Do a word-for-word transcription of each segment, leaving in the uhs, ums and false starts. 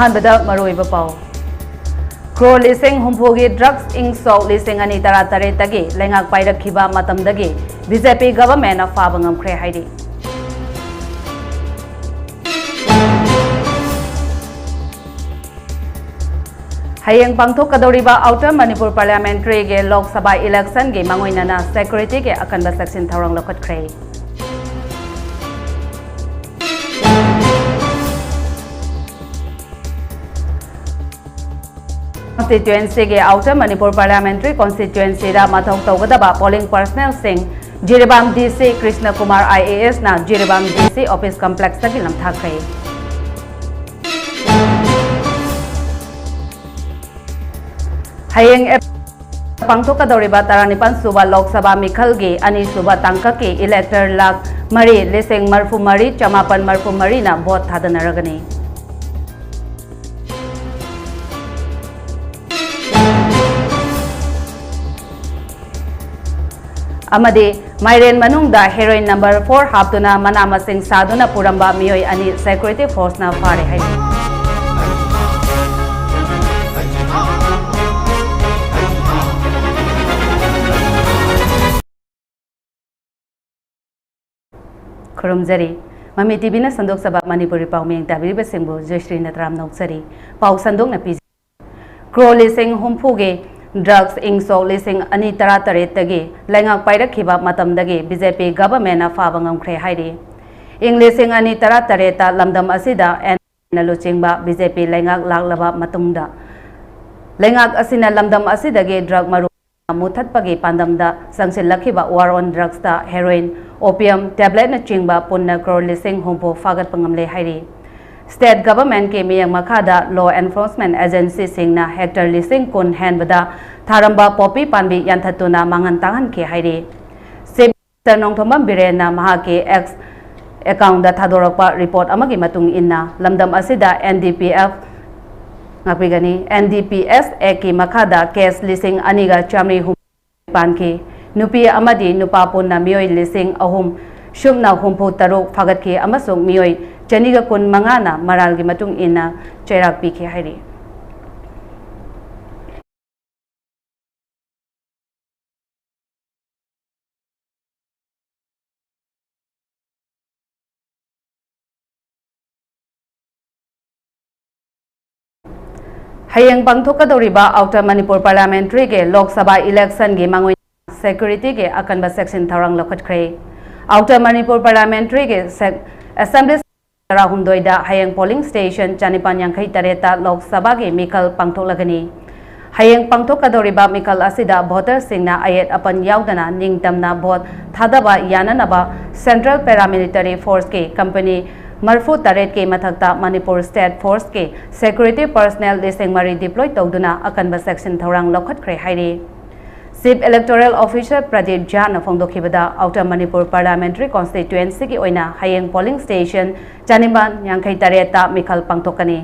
ꯑꯍꯥꯟꯕꯗ ꯃꯔꯨꯑꯣꯏꯕ ꯄꯥꯎ꯫ ꯀ꯭ꯔꯣꯔ ꯂꯤꯁꯤꯡ ꯍꯨꯝꯐꯨꯒꯤ ꯗ꯭ꯔꯒꯁ ꯏꯪ ꯁꯣꯛ ꯂꯤꯁꯤꯡ ꯑꯅꯤ ꯇꯔꯥ ꯇꯔꯦꯠꯇꯒꯤ ꯂꯩꯉꯥꯛ ꯄꯥꯏꯔꯛꯈꯤꯕ ꯃꯇꯝꯗꯒꯤ ꯕꯤ ꯖꯦ ꯄꯤ ꯒꯚꯔꯟꯃꯦꯟꯠꯅ ꯐꯥꯕ ꯉꯝꯈ꯭ꯔꯦ ꯍꯥꯏꯔꯤ꯫ ꯍꯌꯦꯡ ꯄꯥꯡꯊꯣꯛꯀꯗꯧꯔꯤꯕ ꯑꯥꯎꯇꯔ ꯃꯅꯤꯄꯨꯔ ꯄꯥꯔꯂꯤꯌꯥꯃꯦꯟꯇꯔꯤꯒꯤ ꯂꯣꯛ ꯁꯚꯥ ꯏꯂꯦꯛꯁꯟꯒꯤ ꯃꯥꯡꯑꯣꯏꯅꯅ ꯁꯦꯀ꯭ꯌꯨꯔꯤꯇꯤꯒꯤ ꯑꯀꯟꯕ ꯆꯦꯛꯁꯤꯟ ꯊꯧꯔꯥꯡ ꯂꯧꯈꯠꯈ꯭ꯔꯦ꯫ ꯀꯣꯟꯁꯇꯤꯇ꯭ꯌꯨꯑꯦꯟꯁꯤꯒꯤ ꯑꯥꯎꯇꯔ ꯃꯅꯤꯄꯨꯔ ꯄꯥꯔꯂꯤꯌꯥꯃꯦꯟꯇꯔꯤ ꯀꯣꯟꯁꯇꯤꯇ꯭ꯌꯨꯑꯦꯟꯁꯤꯗ ꯃꯊꯧ ꯇꯧꯒꯗꯕ ꯄꯣꯂꯤꯡ ꯄꯔꯁꯅꯦꯜꯁꯤꯡ ꯖꯤꯔꯤꯕꯥꯝ ꯗꯤ ꯁꯤ ꯀ꯭ꯔꯤꯁꯅ ꯀꯨꯃꯥꯔ ꯑꯥꯏ ꯑꯦ ꯑꯦꯁꯅ ꯖꯤꯔꯤꯕꯥꯝ ꯗꯤ ꯁꯤ ꯑꯣꯐꯤꯁ ꯀꯝꯄ꯭ꯂꯦꯛꯁꯇꯒꯤ ꯅꯝꯊꯈ꯭ꯔꯦ꯫ ꯍꯌꯦꯡ ꯑꯦꯞ-, ꯄꯥꯡꯊꯣꯛꯀꯗꯧꯔꯤꯕ ꯇꯔꯥꯅꯤꯄꯥꯟ ꯁꯨꯕ ꯂꯣꯛ ꯁꯚꯥ ꯃꯤꯈꯜꯒꯤ ꯑꯅꯤꯁꯨꯕ ꯇꯥꯡꯀꯛꯀꯤ ꯏꯂꯦꯛꯇꯔ ꯂꯥꯈ ꯃꯔꯤ ꯂꯤꯁꯤꯡ ꯃꯔꯤꯐꯨ ꯃꯔꯤ ꯆꯃꯥꯄꯟ ꯃꯔꯤꯐꯨ ꯃꯔꯤꯅ ꯚꯣꯠ ꯊꯥꯗꯅꯔꯒꯅꯤ꯫ ꯑꯃꯗꯤ ꯃꯥꯏꯔꯦꯟ ꯃꯅꯨꯡꯗ ꯍꯦꯔꯣꯏꯟ ꯅꯝꯕꯔ ꯐꯣꯔ ꯍꯥꯞꯇꯨꯅ ꯃꯅꯥ ꯃꯁꯤꯡ ꯁꯥꯗꯨꯅ ꯄꯨꯔꯝꯕ ꯃꯤꯑꯣꯏ ꯑꯅꯤ ꯁꯦꯀ꯭ꯌꯨꯔꯤꯇꯤ ꯐꯣꯔꯁꯅ ꯐꯥꯔꯦ ꯍꯥꯏꯔꯤ꯫ ꯈꯨꯔꯨꯝꯖꯔꯤ꯫ ꯃꯃꯤ ꯇꯤ ꯚꯤꯅ ꯁꯟꯗꯣꯛꯆꯕ ꯃꯅꯤꯄꯨꯔꯤ ꯄꯥꯎ ꯃꯤꯌꯦꯡ ꯇꯥꯕꯤꯔꯤꯕꯁꯤꯡꯕꯨ ꯖꯣꯏꯁ꯭ꯔꯤ ꯅꯠꯇ꯭ꯔꯥꯝ ꯅꯣꯛꯆꯔꯤ꯫ ꯄꯥꯎ ꯁꯟꯗꯣꯛꯅ ꯄꯤꯖꯔꯤ꯫ ꯀ꯭ꯔꯣꯔ ꯂꯤꯁꯤꯡ ꯍꯨꯝꯐꯨꯒꯤ ꯗ꯭ꯔꯒꯁ ꯏꯪ ꯁꯣꯛ ꯂꯤꯁꯤꯡ ꯑꯅꯤ ꯇꯔꯥ ꯇꯔꯦꯠꯇꯒꯤ ꯂꯩꯉꯥꯛ ꯄꯥꯏꯔꯛꯈꯤꯕ ꯃꯇꯝꯗꯒꯤ ꯕꯤ ꯖꯦ ꯄꯤ ꯒꯚꯔꯟꯃꯦꯟꯠꯅ ꯐꯥꯕ ꯉꯝꯈ꯭ꯔꯦ ꯍꯥꯏꯔꯤ꯫ ꯏꯪ ꯂꯤꯁꯤꯡ ꯑꯅꯤ ꯇꯔꯥ ꯇꯔꯦꯠꯇ ꯂꯝꯗꯝ ꯑꯁꯤꯗ ꯑꯦꯟ ꯂꯨꯆꯤꯡꯕ ꯕꯤ ꯖꯦ ꯄꯤ ꯂꯩꯉꯥꯛ ꯂꯥꯛꯂꯕ ꯃꯇꯨꯡꯗ ꯂꯩꯉꯥꯛ ꯑꯁꯤꯅ ꯂꯝꯗꯝ ꯑꯁꯤꯗꯒꯤ ꯗ꯭ꯔꯒ ꯃꯔꯨ ꯃꯨꯊꯠꯄꯒꯤ ꯄꯥꯟꯗꯝꯗ ꯆꯪꯁꯤꯜꯂꯛꯈꯤꯕ ꯋꯥꯔ ꯑꯣꯟ ꯗ꯭ꯔꯒꯁꯇ ꯍꯦꯔꯣꯏꯟ, ꯑꯣꯄꯤꯌꯝ, ꯇꯦꯕ꯭ꯂꯦꯠꯅꯆꯤꯡꯕ ꯄꯨꯟꯅ ꯀ꯭ꯔꯣꯔ ꯂꯤꯁꯤꯡ ꯍꯨꯝꯐꯨ ꯐꯥꯒꯠꯄ ꯉꯝꯂꯦ ꯍꯥꯏꯔꯤ꯫ ꯁ꯭ꯇꯦꯠ ꯒꯚꯔꯟꯃꯦꯟꯠꯀꯤ ꯃꯤꯠꯌꯦꯡ ꯃꯈꯥꯗ ꯂꯣ ꯑꯦꯟꯐꯣꯔꯁꯃꯦꯟꯠ ꯑꯦꯖꯦꯟꯁꯤꯁꯤꯡꯅ ꯍꯦꯛꯇꯔ ꯂꯤꯁꯤꯡ ꯀꯨꯟ ꯍꯦꯟꯕꯗ ꯊꯥꯔꯝꯕ ꯄꯣꯄꯤ ꯄꯥꯝꯕꯤ ꯌꯥꯟꯊꯠꯇꯨꯅ ꯃꯥꯡꯍꯟ ꯇꯥꯛꯍꯟꯈꯤ ꯍꯥꯏꯔꯤ꯫ ꯆꯤꯐ ꯃꯤꯅꯤꯁꯇꯔ ꯅꯣꯡꯊꯣꯝꯕꯝ ꯕꯤꯔꯦꯟꯅ ꯃꯍꯥꯛꯀꯤ ꯑꯦꯛꯁ ꯑꯦꯀꯥꯎꯟꯗ ꯊꯥꯗꯣꯔꯛꯄ ꯔꯤꯄꯣꯔꯠ ꯑꯃꯒꯤ ꯃꯇꯨꯡ ꯏꯟꯅ, ꯂꯝꯗꯝ ꯑꯁꯤꯗ ꯑꯦꯟ ꯗꯤ ꯄꯤ ꯑꯦꯐ, ꯉꯥꯛꯄꯤꯒꯅꯤ, ꯑꯦꯟ ꯗꯤ ꯄꯤ ꯑꯦꯁ ꯑꯦꯛꯀꯤ ꯃꯈꯥꯗ ꯀꯦꯁ ꯂꯤꯁꯤꯡ ꯑꯅꯤꯒ ꯆꯥꯃꯔꯤ ꯍꯨꯝꯐꯨ ꯄꯥꯟꯈꯤ꯫ ꯅꯨꯄꯤ ꯑꯃꯗꯤ ꯅꯨꯄꯥ ꯄꯨꯟꯅ ꯃꯤꯑꯣꯏ ꯂꯤꯁꯤꯡ ꯑꯍꯨꯝ ꯁꯨꯞꯅ ꯍꯨꯝꯐꯨ ꯇꯔꯨꯛ ꯐꯥꯒꯠꯈꯤ ꯑꯃꯁꯨꯡ ꯃꯤꯑꯣꯏ ꯆꯅꯤꯒ ꯀꯨꯟ ꯃꯉꯥꯅ ꯃꯔꯥꯜꯒꯤ ꯃꯇꯨꯡ ꯏꯟꯅ ꯆꯩꯔꯥꯛ ꯄꯤꯈꯤ ꯍꯥꯏꯔꯤ꯫ ꯍꯌꯦꯡ ꯄꯥꯡꯊꯣꯛꯀꯗꯧꯔꯤꯕ Outer Manipur Parliamentary ꯒꯤ Lok Sabha election ꯒꯤ ꯃꯥꯡꯑꯣꯏꯅ security ꯒꯤ ꯑꯀꯟꯕ ꯆꯦꯛꯁꯤꯟ ꯊꯧꯔꯥꯡ ꯂꯧꯈꯠꯈ꯭ꯔꯦ꯫ Outer Manipur Parliamentary ꯒꯤ sec-, assembly ꯇꯔꯥꯍꯨꯝꯗꯣꯏꯗ ꯍꯌꯦꯡ polling station ꯆꯅꯤꯄꯥꯟ ꯌꯥꯡꯈꯩ ꯇꯔꯦꯠꯇ Lok Sabha ꯒꯤ ꯃꯤꯈꯜ ꯄꯥꯡꯊꯣꯛꯂꯒꯅꯤ꯫ ꯍꯌꯦꯡ ꯄꯥꯡꯊꯣꯛꯀꯗꯧꯔꯤꯕ ꯃꯤꯈꯜ ꯑꯁꯤꯗ voter ꯁꯤꯡꯅ ꯑꯌꯦꯠ ꯑꯄꯟ ꯌꯥꯎꯗꯅ ꯅꯤꯡꯇꯝꯅ vote ꯊꯥꯗꯕ ꯌꯥꯅꯅꯕ central paramilitary force ꯀꯤ company ꯃꯔꯤꯐꯨ ꯇꯔꯦꯠꯀꯤ ꯃꯊꯛꯇ Manipur State Force ꯀꯤ security personnel ꯂꯤꯁꯤꯡ ꯃꯔꯤ deploy ꯇꯧꯗꯨꯅ ꯑꯀꯟꯕ ꯆꯦꯛꯁꯤꯟ ꯊꯧꯔꯥꯡ ꯂꯧꯈꯠꯈ꯭ꯔꯦ ꯍꯥꯏꯔꯤ꯫ Chief Electoral Officer Pradeep ꯖꯥꯅ ꯐꯣꯡꯗꯣꯛꯈꯤꯕꯗ, Outer Manipur Parliamentary Constituency ꯒꯤ ꯑꯣꯏꯅ ꯍꯌꯦꯡ polling station ꯆꯅꯤꯄꯥꯟ ꯌꯥꯡꯈꯩ ꯇꯔꯦꯠꯇ ꯃꯤꯈꯜ ꯄꯥꯡꯊꯣꯛꯀꯅꯤ꯫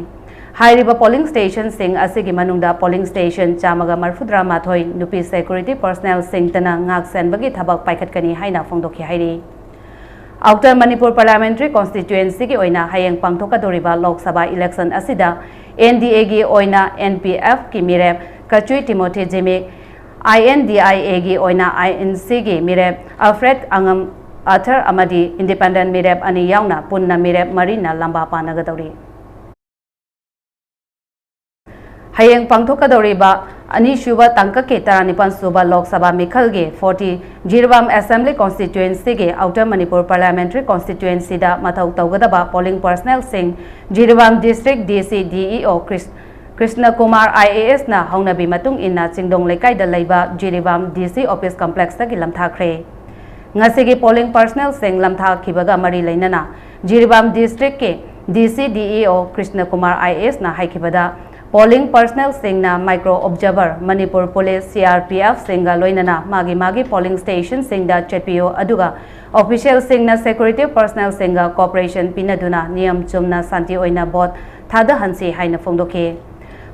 ꯍꯥꯏꯔꯤꯕ polling station ꯁꯤꯡ ꯑꯁꯤꯒꯤ ꯃꯅꯨꯡꯗ polling station ꯆꯥꯝꯃꯒ ꯃꯔꯤꯐꯨꯇꯔꯥ ꯃꯥꯊꯣꯏ ꯅꯨꯄꯤ security personnel ꯁꯤꯡꯇꯅ ꯉꯥꯛ ꯁꯦꯟꯕꯒꯤ ꯊꯕꯛ ꯄꯥꯏꯈꯠꯀꯅꯤ ꯍꯥꯏꯅ ꯐꯣꯡꯗꯣꯛꯈꯤ ꯍꯥꯏꯔꯤ꯫ Outer Manipur Parliamentary Constituency ꯒꯤ ꯑꯣꯏꯅ ꯍꯌꯦꯡ ꯄꯥꯡꯊꯣꯛꯀꯗꯧꯔꯤꯕ Lok Sabha election ꯑꯁꯤꯗ N D A ꯒꯤ ꯑꯣꯏꯅ N P F ꯀꯤ ꯃꯤꯔꯦꯞ ꯀꯆꯨꯏ ꯇꯤꯃꯣꯊꯤ ꯖꯤꯃꯤꯛ, I N D I A ꯒꯤ ꯑꯣꯏꯅ I N C ꯒꯤ ꯃꯤꯔꯦꯞ Alfred ꯑꯉꯝ ꯑꯊꯔ ꯑꯃꯗꯤ independent ꯃꯤꯔꯦꯞ ꯑꯅꯤ ꯌꯥꯎꯅ ꯄꯨꯟꯅ ꯃꯤꯔꯦꯞ ꯃꯔꯤꯅ ꯂꯝꯕꯥ ꯄꯥꯅꯒꯗꯧꯔꯤ꯫ ꯍꯌꯦꯡ ꯄꯥꯡꯊꯣꯛꯀꯗꯧꯔꯤꯕ ꯑꯅꯤꯁꯨꯕ ꯇꯥꯡꯀꯛꯀꯤ ꯇꯔꯥꯅꯤꯄꯥꯟ ꯁꯨꯕ ꯂꯣꯛ ꯁꯚꯥ ꯃꯤꯈꯜꯒꯤ forty ꯖꯤꯔꯤꯕꯥꯝ Assembly Constituency ꯒꯤ Outer Manipur Parliamentary Constituency ꯗ ꯃꯊꯧ ꯇꯧꯒꯗꯕ polling personnel ꯁꯤꯡ Jiribam District D C D E O ꯀ꯭ꯔꯤꯁ-, Krishna Kumar I A S ꯅ ꯍꯧꯅꯕꯤ ꯃꯇꯨꯡ ꯏꯟꯅ ꯆꯤꯡꯗꯣꯡ ꯂꯩꯀꯥꯏꯗ ꯂꯩꯕ Jiribam D C Office Complex ꯇꯒꯤ ꯂꯝꯊꯥꯈ꯭ꯔꯦ꯫ ꯉꯁꯤꯒꯤ polling personnel ꯁꯤꯡ ꯂꯝꯊꯥꯈꯤꯕꯒ ꯃꯔꯤ ꯂꯩꯅꯅ ꯖꯤꯔꯤꯕꯥꯝ District ꯀꯤ D C D E O Krishna Kumar I A S ꯅ ꯍꯥꯏꯈꯤꯕꯗ, polling personnel ꯁꯤꯡꯅ micro observer, Manipur police, C R P F ꯁꯤꯡꯒ ꯂꯣꯏꯅꯅ ꯃꯥꯒꯤ ꯃꯥꯒꯤ polling station ꯁꯤꯡꯗ ꯆꯠꯄꯤꯌꯨ, ꯑꯗꯨꯒ official ꯁꯤꯡꯅ security personnel ꯁꯤꯡꯒ cooperation ꯄꯤꯅꯗꯨꯅ ꯅꯤꯌꯝ ꯆꯨꯝꯅ ꯁꯥꯟꯇꯤ ꯑꯣꯏꯅ vote ꯊꯥꯗꯍꯟꯁꯤ ꯍꯥꯏꯅ ꯐꯣꯡꯗꯣꯛꯈꯤ꯫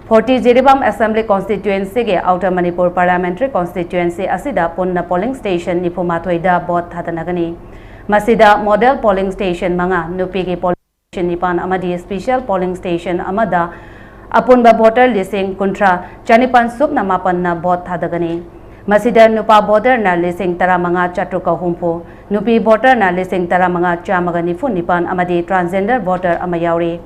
Forty ꯖꯤꯔꯤꯕꯥꯝ Assembly Constituency ꯒꯤ Outer Manipur Parliamentary Constituency ꯑꯁꯤꯗ ꯄꯨꯟꯅ polling station ꯅꯤꯐꯨ ꯃꯥꯊꯣꯏꯗ vote ꯊꯥꯗꯅꯒꯅꯤ꯫ ꯃꯁꯤꯗ model polling station ꯃꯉꯥ, ꯅꯨꯄꯤꯒꯤ polling ꯅꯤꯄꯥꯟ ꯑꯃꯗꯤ special polling station ꯑꯃꯗ ꯑꯄꯨꯟꯕ voter ꯂꯤꯁꯤꯡ ꯀꯨꯟꯊ꯭ꯔꯥ ꯆꯅꯤꯄꯥꯟ ꯁꯨꯞꯅ ꯃꯥꯄꯟꯅ vote ꯊꯥꯗꯒꯅꯤ꯫ ꯃꯁꯤꯗ ꯅꯨꯄꯥ voterꯅ ꯂꯤꯁꯤꯡ ꯇꯔꯥꯃꯉꯥ ꯆꯥꯇ꯭ꯔꯨꯛꯀ ꯍꯨꯝꯐꯨ, ꯅꯨꯄꯤ voterꯅ ꯂꯤꯁꯤꯡ ꯇꯔꯥꯃꯉꯥ ꯆꯥꯝꯃꯒ ꯅꯤꯐꯨ ꯅꯤꯄꯥꯟ ꯑꯃꯗꯤ transgender voter ꯑꯃ ꯌꯥꯎꯔꯤ꯫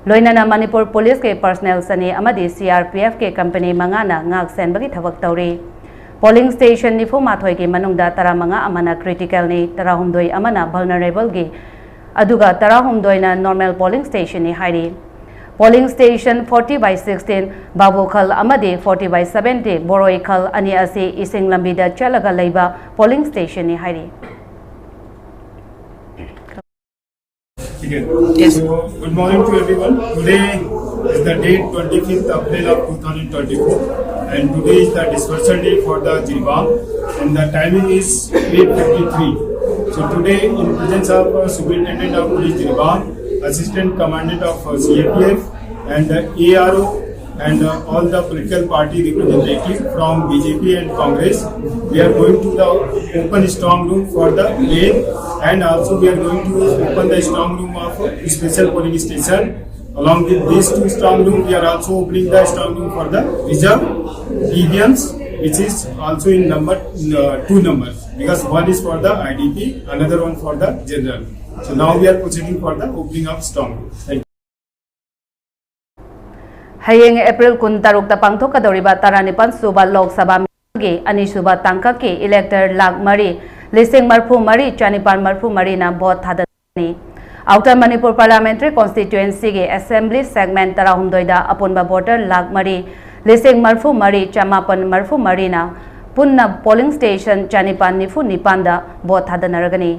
ꯂꯣꯏꯅꯅ ꯃꯅꯤꯄꯨꯔ ꯄꯨꯂꯤꯁꯀꯤ personnel ꯆꯅꯤ ꯑꯃꯗꯤ CRPFꯀꯤ company ꯃꯉꯥꯅ ꯉꯥꯛ ꯁꯦꯟꯕꯒꯤ ꯊꯕꯛ ꯇꯧꯔꯤ꯫ Polling station ꯅꯤꯐꯨ ꯃꯥꯊꯣꯏꯒꯤ ꯃꯅꯨꯡꯗ ꯇꯔꯥꯃꯉꯥ ꯑꯃꯅ criticalꯅꯤ, ꯇꯔꯥꯍꯨꯝꯗꯣꯏ ꯑꯃꯅ vulnerableꯒꯤ, ꯑꯗꯨꯒ ꯇꯔꯥꯍꯨꯝꯗꯣꯏꯅ normal polling stationꯅꯤ ꯍꯥꯏꯔꯤ꯫ Polling station forty by sixteen ꯕꯥꯕꯨꯈꯜ ꯑꯃꯗꯤ forty by seventy ꯕꯣꯔꯣꯏꯈꯜ ꯑꯅꯤ ꯑꯁꯤ ꯏꯁꯤꯡ ꯂꯝꯕꯤꯗ ꯆꯠꯂꯒ ꯂꯩꯕ polling stationꯅꯤ ꯍꯥꯏꯔꯤ꯫ Yes. So, good morning to everyone. Today is the date twenty-fifth April of two thousand twenty-four, and today is the dispersal day for the Jiribam, and the timing is eight fifty-three. So today, in presence of uh, Superintendent of Police Jiribam, Assistant Commandant of uh, CRPF, and the ARO, and uh, all the political party representative from BJP and Congress. We are going to the open strong room for the main, and also we are going to open the strong room of special polling station. Along with these two strong room, we are also opening the strong room for the reserve EVMs, which is also in number uh, two numbers, because one is for the IDP, another one for the general. So now we are proceeding for the opening of strong room. Thank you. ꯍꯌꯦꯡ April ꯀꯨꯟ ꯇꯔꯨꯛꯇ ꯄꯥꯡꯊꯣꯛꯀꯗꯧꯔꯤꯕ ꯇꯔꯥꯅꯤꯄꯥꯟ ꯁꯨꯕ ꯂꯣꯛ ꯁꯚꯥ ꯃꯤꯈꯜꯒꯤ ꯑꯅꯤꯁꯨꯕ ꯇꯥꯡꯀꯛꯀꯤ elector lakh ꯃꯔꯤ ꯂꯤꯁꯤꯡ ꯃꯔꯤꯐꯨ ꯃꯔꯤ ꯆꯅꯤꯄꯥꯟ ꯃꯔꯤꯐꯨ ꯃꯔꯤꯅ vote ꯊꯥꯗꯅꯤ꯫ Outer Manipur Parliamentary Constituencyꯒꯤ Assembly Segment ꯇꯔꯥꯍꯨꯝꯗꯣꯏꯗ ꯑꯄꯨꯟꯕ voter ꯂꯥꯈ ꯃꯔꯤ ꯂꯤꯁꯤꯡ ꯃꯔꯤꯐꯨ ꯃꯔꯤ ꯆꯃꯥꯄꯟ ꯃꯔꯤꯐꯨ ꯃꯔꯤꯅ ꯄꯨꯟꯅ polling station ꯆꯅꯤꯄꯥꯟ ꯅꯤꯐꯨ ꯅꯤꯄꯥꯟꯗ vote ꯊꯥꯗꯅꯔꯒꯅꯤ꯫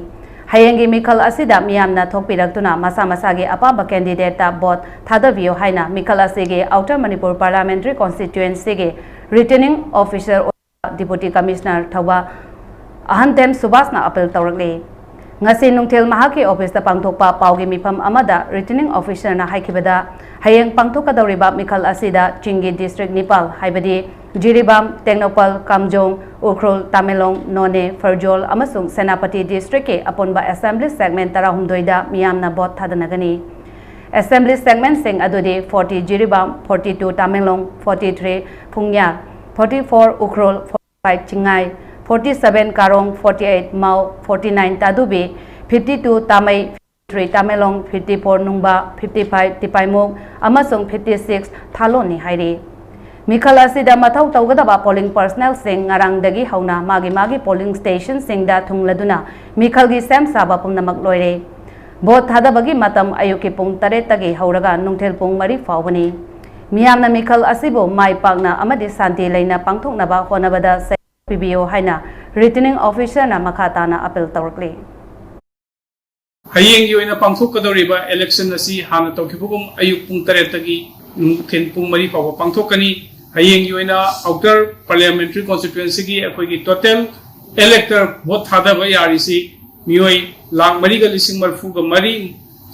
ꯍꯌꯦꯡꯒꯤ ꯃꯤꯈꯜ ꯑꯁꯤꯗ ꯃꯤꯌꯥꯝꯅ ꯊꯣꯛꯄꯤꯔꯛꯇꯨꯅ ꯃꯁꯥ ꯃꯁꯥꯒꯤ ꯑꯄꯥꯝꯕ candidateꯇ vote ꯊꯥꯗꯕꯤꯌꯨ ꯍꯥꯏꯅ ꯃꯤꯈꯜ ꯑꯁꯤꯒꯤ Outer Manipur Parliamentary Constituencyꯒꯤ Returning Officer ꯑꯣꯏꯕ Deputy Commissioner ꯊꯧꯕꯥꯜ ꯑꯍꯟꯊꯦꯝ ꯁꯨꯕꯥꯁꯅ appeal ꯇꯧꯔꯛꯂꯤ꯫ ꯉꯁꯤ ꯅꯨꯡꯊꯤꯜ ꯃꯍꯥꯛꯀꯤ officeꯇ ꯄꯥꯡꯊꯣꯛꯄ ꯄꯥꯎꯒꯤ ꯃꯤꯐꯝ ꯑꯃꯗ Returning Officerꯅ ꯍꯥꯏꯈꯤꯕꯗ, ꯍꯌꯦꯡ ꯄꯥꯡꯊꯣꯛꯀꯗꯧꯔꯤꯕ ꯃꯤꯈꯜ ꯑꯁꯤꯗ ꯆꯤꯡꯒꯤ district ꯅꯤꯄꯥꯜ, ꯍꯥꯏꯕꯗꯤ ꯖꯤꯔꯤꯕꯥꯝ, ꯇꯦꯡꯅꯧꯄꯜ, ꯀꯥꯝꯖꯣꯡ, ꯎꯈ꯭ꯔꯨꯜ, ꯇꯃꯦꯡꯂꯣꯡ, ꯅꯣꯅꯦ, ꯐꯔꯖꯣꯜ ꯑꯃꯁꯨꯡ ꯁꯦꯅꯥꯄꯇꯤ district ꯀꯤ ꯑꯄꯨꯟꯕ assembly segment ꯇꯔꯥꯍꯨꯝꯗꯣꯏꯗ ꯃꯤꯌꯥꯝꯅ vote ꯊꯥꯗꯅꯒꯅꯤ꯫ Assembly segment ꯁꯤꯡ ꯑꯗꯨꯗꯤ forty Jiribam, forty two Tamenglong, forty three ꯄꯨꯡꯌꯥꯔ, forty four Ukhrul, forty five Chingai, forty seven ꯀꯥꯔꯣꯡ, forty eight ꯃꯥꯎ, forty nine Tadubi, fifty two ꯇꯥꯃꯩ, three Tamenglong, fifty four ꯅꯨꯡꯕ, fifty five ꯇꯤꯄꯥꯏꯃꯨꯛ ꯑꯃꯁꯨꯡ fifty six ꯊꯥꯂꯣꯟꯅꯤ ꯍꯥꯏꯔꯤ꯫ ꯃꯤꯈꯜ ꯑꯁꯤꯗ ꯃꯊꯧ ꯇꯧꯒꯗꯕ polling personnel ꯁꯤꯡ ꯉꯔꯥꯡꯗꯒꯤ ꯍꯧꯅ ꯃꯥꯒꯤ ꯃꯥꯒꯤ polling station ꯁꯤꯡꯗ ꯊꯨꯡꯂꯗꯨꯅ ꯃꯤꯈꯜꯒꯤ ꯁꯦꯝ ꯁꯥꯕ ꯄꯨꯝꯅꯃꯛ ꯂꯣꯏꯔꯦ꯫ Vote ꯊꯥꯗꯕꯒꯤ ꯃꯇꯝ ꯑꯌꯨꯛꯀꯤ ꯄꯨꯡ ꯇꯔꯦꯠꯇꯒꯤ ꯍꯧꯔꯒ ꯅꯨꯡꯊꯤꯜ ꯄꯨꯡ ꯃꯔꯤ ꯐꯥꯎꯕꯅꯤ꯫ ꯃꯤꯌꯥꯝꯅ ꯃꯤꯈꯜ ꯑꯁꯤꯕꯨ ꯃꯥꯏ ꯄꯥꯛꯅ ꯑꯃꯗꯤ ꯁꯥꯟꯇꯤ ꯂꯩꯅ ꯄꯥꯡꯊꯣꯛꯅꯕ ꯍꯣꯠꯅꯕꯗ ꯁꯦꯜ ꯄꯤꯕꯤꯌꯨ ꯍꯥꯏꯅ Returning Officer ꯅ ꯃꯈꯥ ꯇꯥꯅ appeal ꯇꯧꯔꯛꯂꯤ꯫ ꯍꯌꯦꯡꯒꯤ ꯑꯣꯏꯅ ꯄꯥꯡꯊꯣꯛꯀꯗꯧꯔꯤꯕ election ꯑꯁꯤ ꯍꯥꯟꯅ ꯇꯧꯈꯤꯕꯒꯨꯝ ꯑꯌꯨꯛ ꯄꯨꯡ ꯇꯔꯦꯠꯇꯒꯤ ꯅꯨꯡꯊꯤꯜ ꯄꯨꯡ ꯃꯔꯤ ꯐꯥꯎꯕ ꯄꯥꯡꯊꯣꯛꯀꯅꯤ꯫ ꯍꯌꯦꯡꯒꯤ ꯑꯣꯏꯅ outer parliamentary constituency ꯒꯤ ꯑꯩꯈꯣꯏꯒꯤ total elector vote ꯊꯥꯗꯕ ꯌꯥꯔꯤꯁꯤ ꯃꯤꯑꯣꯏ ꯂꯥꯈ ꯃꯔꯤꯒ ꯂꯤꯁꯤꯡ ꯃꯔꯤꯐꯨꯒ ꯃꯔꯤ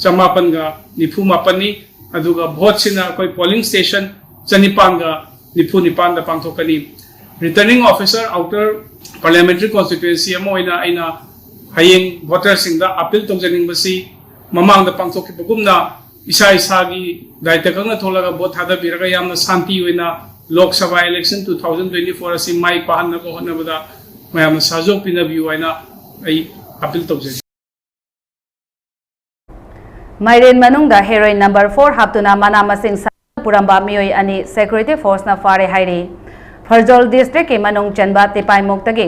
ꯆꯃꯥꯄꯟꯒ ꯅꯤꯐꯨ ꯃꯥꯄꯟꯅꯤ꯫ ꯑꯗꯨꯒ vote ꯁꯤꯅ ꯑꯩꯈꯣꯏ polling station ꯆꯅꯤꯄꯥꯟꯒ ꯅꯤꯐꯨ ꯅꯤꯄꯥꯟꯗ ꯄꯥꯡꯊꯣꯛꯀꯅꯤ꯫ Returning Officer outer parliamentary constituency ꯑꯃ ꯑꯣꯏꯅ ꯑꯩꯅ ꯍꯌꯦꯡ voter ꯁꯤꯡꯗ appeal ꯇꯧꯖꯅꯤꯡꯕꯁꯤ ꯃꯃꯥꯡꯗ ꯄꯥꯡꯊꯣꯛꯈꯤꯕꯒꯨꯝꯅ ꯏꯁꯥ ꯏꯁꯥꯒꯤ ꯗꯥꯏꯇ ꯈꯪꯅ ꯊꯣꯛꯂꯒ vote ꯊꯥꯗꯕꯤꯔꯒ ꯌꯥꯝꯅ ꯁꯥꯟꯇꯤ ꯑꯣꯏꯅ Lok Sabha election two thousand twenty four ꯑꯁꯤ ꯃꯥꯏ ꯄꯥꯛꯍꯟꯅꯕ ꯍꯣꯠꯅꯕꯗ ꯃꯌꯥꯝꯅ ꯁꯍꯖꯣꯛ ꯄꯤꯅꯕꯤꯌꯨ ꯍꯥꯏꯅ ꯑꯩ appeal ꯇꯧꯖꯔꯤ꯫ ꯃꯥꯏꯔꯦꯟ ꯃꯅꯨꯡꯗ heroin number four ꯍꯥꯞꯇꯨꯅ ꯃꯅꯥ ꯃꯁꯤꯡ ꯁꯥꯗꯨꯅ ꯄꯨꯔꯝꯕ ꯃꯤꯑꯣꯏ ꯑꯅꯤ security force ꯅ ꯐꯥꯔꯦ ꯍꯥꯏꯔꯤ꯫ ꯐꯔꯖꯣꯜ district ꯀꯤ ꯃꯅꯨꯡ ꯆꯟꯕ ꯇꯤꯄꯥꯏꯃꯨꯛꯇꯒꯤ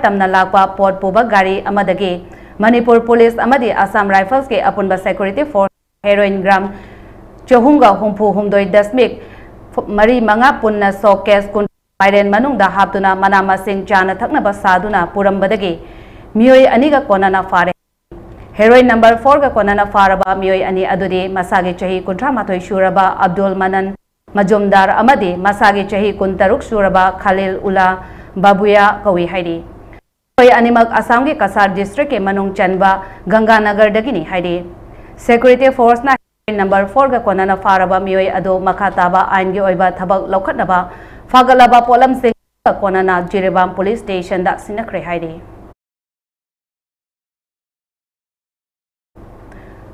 ꯇꯝꯅ ꯂꯥꯛꯄ ꯄꯣꯠ ꯄꯨꯕ ꯒꯥꯔꯤ ꯑꯃꯗꯒꯤ ꯃꯅꯤꯄꯨꯔ police ꯑꯃꯗꯤ Assam Rifles ꯀꯤ ꯑꯄꯨꯟꯕ security force heroin gram ꯆꯍꯨꯝꯒ ꯍꯨꯝꯐꯨ ꯍꯨꯝꯗꯣꯏ ꯗꯁꯃꯤꯛ ꯃꯔꯤ ꯃꯉꯥ ꯄꯨꯟꯅ ꯁꯣꯛ ꯀꯦꯁ ꯀꯨꯟ ꯃꯥꯏꯔꯦꯟ ꯃꯅꯨꯡꯗ ꯍꯥꯞꯇꯨꯅ ꯃꯅꯥ ꯃꯁꯤꯡ ꯆꯥꯅ ꯊꯛꯅꯕ ꯁꯥꯗꯨꯅ ꯄꯨꯔꯝꯕꯗꯒꯤ ꯃꯤꯑꯣꯏ ꯑꯅꯤꯒ ꯀꯣꯟꯅꯅ ꯐꯥꯔꯦ꯫ Heroin number four ꯒ ꯀꯣꯟꯅꯅ ꯐꯥꯔꯕ ꯃꯤꯑꯣꯏ ꯑꯅꯤ ꯑꯗꯨꯗꯤ ꯃꯁꯥꯒꯤ ꯆꯍꯤ ꯀꯨꯟꯊ꯭ꯔꯥ ꯃꯥꯊꯣꯏ ꯁꯨꯔꯕ ꯑꯕꯗꯨꯜ ꯃꯅꯟ ꯃꯖꯨꯝꯗꯥꯔ ꯑꯃꯗꯤ ꯃꯁꯥꯒꯤ ꯆꯍꯤ ꯀꯨꯟꯇꯔꯨꯛ ꯁꯨꯔꯕ ꯈꯂꯤꯜ ꯎꯂꯥ ꯕꯥꯕꯨꯌꯥ ꯀꯧꯏ ꯍꯥꯏꯔꯤ꯫ ꯃꯈꯣꯏ ꯑꯅꯤꯃꯛ ꯑꯁꯥꯝꯒꯤ ꯀꯁꯥꯔ district ꯀꯤ ꯃꯅꯨꯡ ꯆꯟꯕ ꯒꯪꯒꯥꯅꯒꯔꯗꯒꯤꯅꯤ ꯍꯥꯏꯔꯤ꯫ Security force ꯅ heroin number four ꯒ ꯀꯣꯟꯅꯅ ꯐꯥꯔꯕ ꯃꯤꯑꯣꯏ ꯑꯗꯨ ꯃꯈꯥ ꯇꯥꯕ ꯑꯥꯏꯟꯒꯤ ꯑꯣꯏꯕ ꯊꯕꯛ ꯂꯧꯈꯠꯅꯕ ꯐꯥꯒꯠꯂꯕ ꯄꯣꯠꯂꯝꯁꯤꯡ ꯀꯣꯟꯅꯅ ꯖꯤꯔꯤꯕꯥꯝ ꯄꯨꯂꯤꯁ ꯁ꯭ꯇꯦꯁꯟꯗ ꯁꯤꯟꯅꯈ꯭ꯔꯦ ꯍꯥꯏꯔꯤ꯫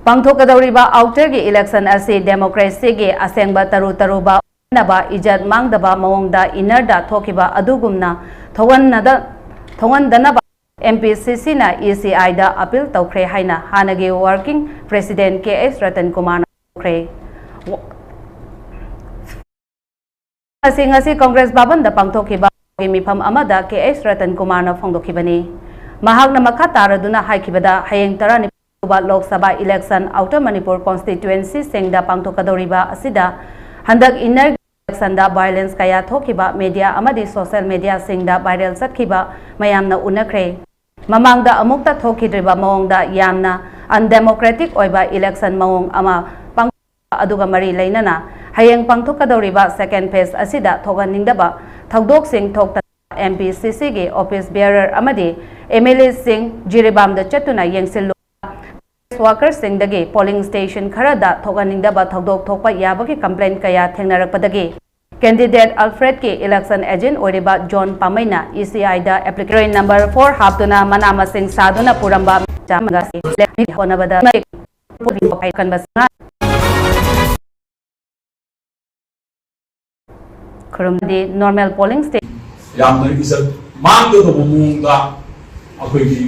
ꯄꯥꯡꯊꯣꯛꯀꯗꯧꯔꯤꯕ ꯑꯥꯎꯇꯔꯒꯤ ꯏꯂꯦꯛꯁꯟ ꯑꯁꯤ ꯗꯦꯃꯣꯀ꯭ꯔꯦꯁꯤꯒꯤ ꯑꯁꯦꯡꯕ ꯇꯔꯨ ꯇꯔꯨꯕ ꯑꯣꯏꯅꯕ ꯏꯖꯠ ꯃꯥꯡꯗꯕ ꯃꯑꯣꯡꯗ ꯏꯟꯅꯔꯗ ꯊꯣꯛꯈꯤꯕ ꯑꯗꯨꯒꯨꯝꯅ ꯊꯣꯛꯍꯟꯅꯗ-, ꯊꯣꯛꯍꯟꯗꯅꯕ ꯑꯦꯝ ꯄꯤ ꯁꯤ ꯁꯤꯅ ꯏ ꯁꯤ ꯑꯥꯏꯗ ꯑꯄꯤꯜ ꯇꯧꯈ꯭ꯔꯦ ꯍꯥꯏꯅ ꯍꯥꯟꯅꯒꯤ ꯋꯥꯔꯀꯤꯡ ꯄ꯭ꯔꯦꯁꯤꯗꯦꯟꯠ ꯀꯦ ꯑꯩꯆ ꯔꯇꯟ ꯀꯨꯃꯥꯔꯅ ꯍꯥꯏꯈ꯭ꯔꯦ꯫ ꯑꯁꯤ ꯉꯁꯤ ꯀꯪꯒ꯭ꯔꯦꯁ ꯚꯕꯟꯗ ꯄꯥꯡꯊꯣꯛꯈꯤꯕ ꯃꯤꯐꯝ ꯑꯃꯗ ꯀꯦ ꯑꯩꯆ ꯔꯇꯟ ꯀꯨꯃꯥꯔꯅ ꯐꯣꯡꯗꯣꯛꯈꯤꯕꯅꯤ꯫ ꯃꯍꯥꯛꯅ ꯃꯈꯥ ꯇꯥꯔꯗꯨꯅ ꯍꯥꯏꯈꯤꯕꯗ, ꯍꯌꯦꯡ ꯇꯔꯥꯅꯤꯄꯥꯟ ꯂꯣꯛ ꯁꯚꯥ ꯏꯂꯦꯛꯁꯟ ꯑꯥꯎꯇꯔ ꯃꯅꯤꯄꯨꯔ ꯀꯣꯟꯁꯇꯤꯇ꯭ꯋꯦꯟꯁꯤꯁꯤꯡꯗ ꯄꯥꯡꯊꯣꯛꯀꯗꯧꯔꯤꯕ ꯑꯁꯤꯗ ꯍꯟꯗꯛ ꯏꯟꯅꯔꯒꯤ ꯏꯂꯦꯛꯁꯟꯗ ꯚꯥꯏꯑꯣꯂꯦꯟꯁ ꯀꯌꯥ ꯊꯣꯛꯈꯤꯕ ꯃꯦꯗꯤꯌꯥ ꯑꯃꯗꯤ ꯁꯣꯁꯤꯌꯦꯜ ꯃꯦꯗꯤꯌꯥꯁꯤꯡꯗ ꯚꯥꯏꯔꯦꯜ ꯆꯠꯈꯤꯕ ꯃꯌꯥꯝꯅ ꯎꯅꯈ꯭ꯔꯦ꯫ ꯃꯃꯥꯡꯗ ꯑꯃꯨꯛꯇ ꯊꯣꯛꯈꯤꯗ꯭ꯔꯤꯕ ꯃꯑꯣꯡꯗ ꯌꯥꯝꯅ ꯑꯟꯗꯦꯃꯣꯀ꯭ꯔꯦꯇꯤꯛ ꯑꯣꯏꯕ ꯏꯂꯦꯛꯁꯟ ꯃꯑꯣꯡ ꯑꯃ ꯄꯥꯡꯊꯣꯛꯄ ꯑꯗꯨꯒ ꯃꯔꯤ ꯂꯩꯅꯅ ꯍꯌꯦꯡ ꯄꯥꯡꯊꯣꯛꯀꯗꯧꯔꯤꯕ ꯁꯦꯀꯦꯟ ꯐꯦꯖ ꯑꯁꯤꯗ ꯊꯣꯛꯍꯟꯅꯤꯡꯗꯕ ꯊꯧꯗꯣꯛꯁꯤꯡ ꯊꯣꯛꯇꯅ ꯑꯦꯝ ꯄꯤ ꯁꯤ ꯁꯤꯒꯤ ꯑꯣꯐꯤꯁ ꯕꯤꯌꯔꯔ ꯑꯃꯗꯤ ꯑꯦꯝ ꯑꯦꯜ ꯑꯦꯁꯤꯡ ꯖꯤꯔꯤꯕꯥꯝꯗ ꯆꯠꯇꯨꯅ ꯌꯦꯡꯁꯤꯜꯂꯨ꯫ ꯋꯥꯀꯔꯁꯤꯡꯗꯒꯤ ꯄꯣꯂꯤꯡ ꯁ꯭ꯇꯦꯁꯟ ꯈꯔꯗ ꯊꯣꯛꯍꯟꯅꯤꯡꯗꯕ ꯊꯧꯗꯣꯛ ꯊꯣꯛꯄ ꯌꯥꯕꯒꯤ ꯀꯝꯄ꯭ꯂꯦꯟ ꯀꯌꯥ ꯊꯦꯡꯅꯔꯛꯄꯗꯒꯤ ꯀꯦꯟꯗꯤꯗꯦꯠ ꯑꯜꯐ꯭ꯔꯦꯗꯀꯤ ꯏꯂꯦꯛꯁꯟ ꯑꯦꯖꯦꯟꯠ ꯑꯣꯏꯔꯤꯕ ꯖꯣꯟ ꯄꯥꯃꯩꯅ ꯏ ꯁꯤ ꯑꯥꯏꯗ ꯑꯦꯄ꯭ꯂꯤꯀꯦꯁꯟ ꯅꯝꯕꯔ ꯐꯣꯔ ꯍꯥꯞꯇꯨꯅ ꯃꯅꯥ ꯃꯁꯤꯡ ꯁꯥꯗꯨꯅ ꯄꯨꯔꯝꯕ ꯆꯥꯝꯃꯒ ꯍꯣꯠꯅꯕꯗ ꯀꯟꯕ ꯈꯨꯔꯨꯝꯗꯤ ꯅꯣꯔꯃꯦꯜ ꯄꯣꯂꯤꯡ ꯁ꯭ꯇꯦꯁꯟ ꯌꯥꯝꯅ ꯏꯖꯠ ꯃꯥꯡꯒꯗꯧꯕ ꯃꯑꯣꯡꯗ ꯑꯩꯈꯣꯏꯒꯤ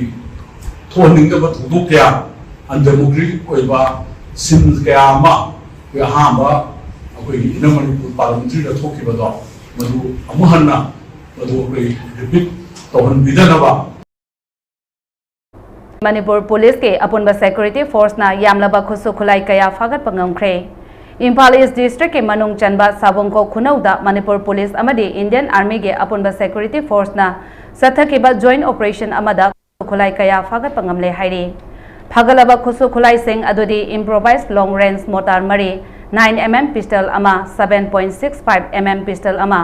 ꯊꯣꯛꯍꯟꯅꯤꯡꯗꯕ ꯊꯧꯗꯣꯛ ꯀꯌꯥ, ꯑꯟꯗꯦꯃꯣꯀ꯭ꯔꯦꯇꯤꯛ ꯑꯣꯏꯕ ꯁꯤꯟ ꯀꯌꯥ ꯑꯃ ꯑꯩꯈꯣꯏ ꯑꯍꯥꯟꯕ ꯑꯩꯈꯣꯏꯒꯤ ꯏꯟꯅꯔ ꯃꯅꯤꯄꯨꯔ ꯄꯥꯔꯂꯥꯃꯦꯟꯇꯔꯤꯗ ꯊꯣꯛꯈꯤꯕꯗꯣ, ꯃꯗꯨ ꯑꯃꯨꯛ ꯍꯟꯅ ꯃꯗꯨ ꯑꯩꯈꯣꯏ ꯔꯤꯄꯤꯠ ꯇꯧꯍꯟꯕꯤꯗꯅꯕ꯫ ꯃꯅꯤꯄꯨꯔ ꯄꯨꯂꯤꯁꯀꯤ ꯑꯄꯨꯟꯕ ꯁꯦꯀ꯭ꯌꯨꯔꯤꯇꯤ ꯐꯣꯔꯁꯅ ꯌꯥꯝꯂꯕ ꯈꯨꯠꯁꯨ ꯈꯨꯠꯂꯥꯏ ꯀꯌꯥ ꯐꯥꯒꯠꯄ ꯉꯝꯈ꯭ꯔꯦ꯫ ꯏꯝꯐꯥꯜ ꯏꯁ ꯗꯤꯁꯇ꯭ꯔꯤꯛꯀꯤ ꯃꯅꯨꯡ ꯆꯟꯕ ꯁꯥꯕꯣꯡꯈꯣꯛ ꯈꯨꯅꯧꯗ ꯃꯅꯤꯄꯨꯔ ꯄꯨꯂꯤꯁ ꯑꯃꯗꯤ ꯏꯟꯗꯤꯌꯟ ꯑꯥꯔꯃꯤꯒꯤ ꯑꯄꯨꯟꯕ ꯁꯦꯀ꯭ꯌꯨꯔꯤꯇꯤ ꯐꯣꯔꯁꯅ ꯆꯠꯊꯈꯤꯕ ꯖꯣꯏꯟꯠ ꯑꯣꯄꯔꯦꯁꯟ ꯑꯃꯗ ꯈꯨꯠꯂꯥꯏ ꯀꯌꯥ ꯐꯥꯒꯠꯄ ꯉꯝꯂꯦ ꯍꯥꯏꯔꯤ꯫ ꯐꯥꯒꯠꯂꯕ ꯈꯨꯠꯁꯨ ꯈꯨꯠꯂꯥꯏꯁꯤꯡ ꯑꯗꯨꯗꯤ ꯏꯝꯄ꯭ꯔꯣꯚꯥꯏꯖ ꯂꯣꯡ ꯔꯦꯟꯖ ꯃꯣꯔꯇꯥꯔ ꯃꯔꯤ, ꯅꯥꯏꯟ ꯑꯦꯝ ꯑꯦꯝ ꯄꯤꯁꯇꯜ ꯑꯃ, seven point six five M M pistol ꯑꯃ,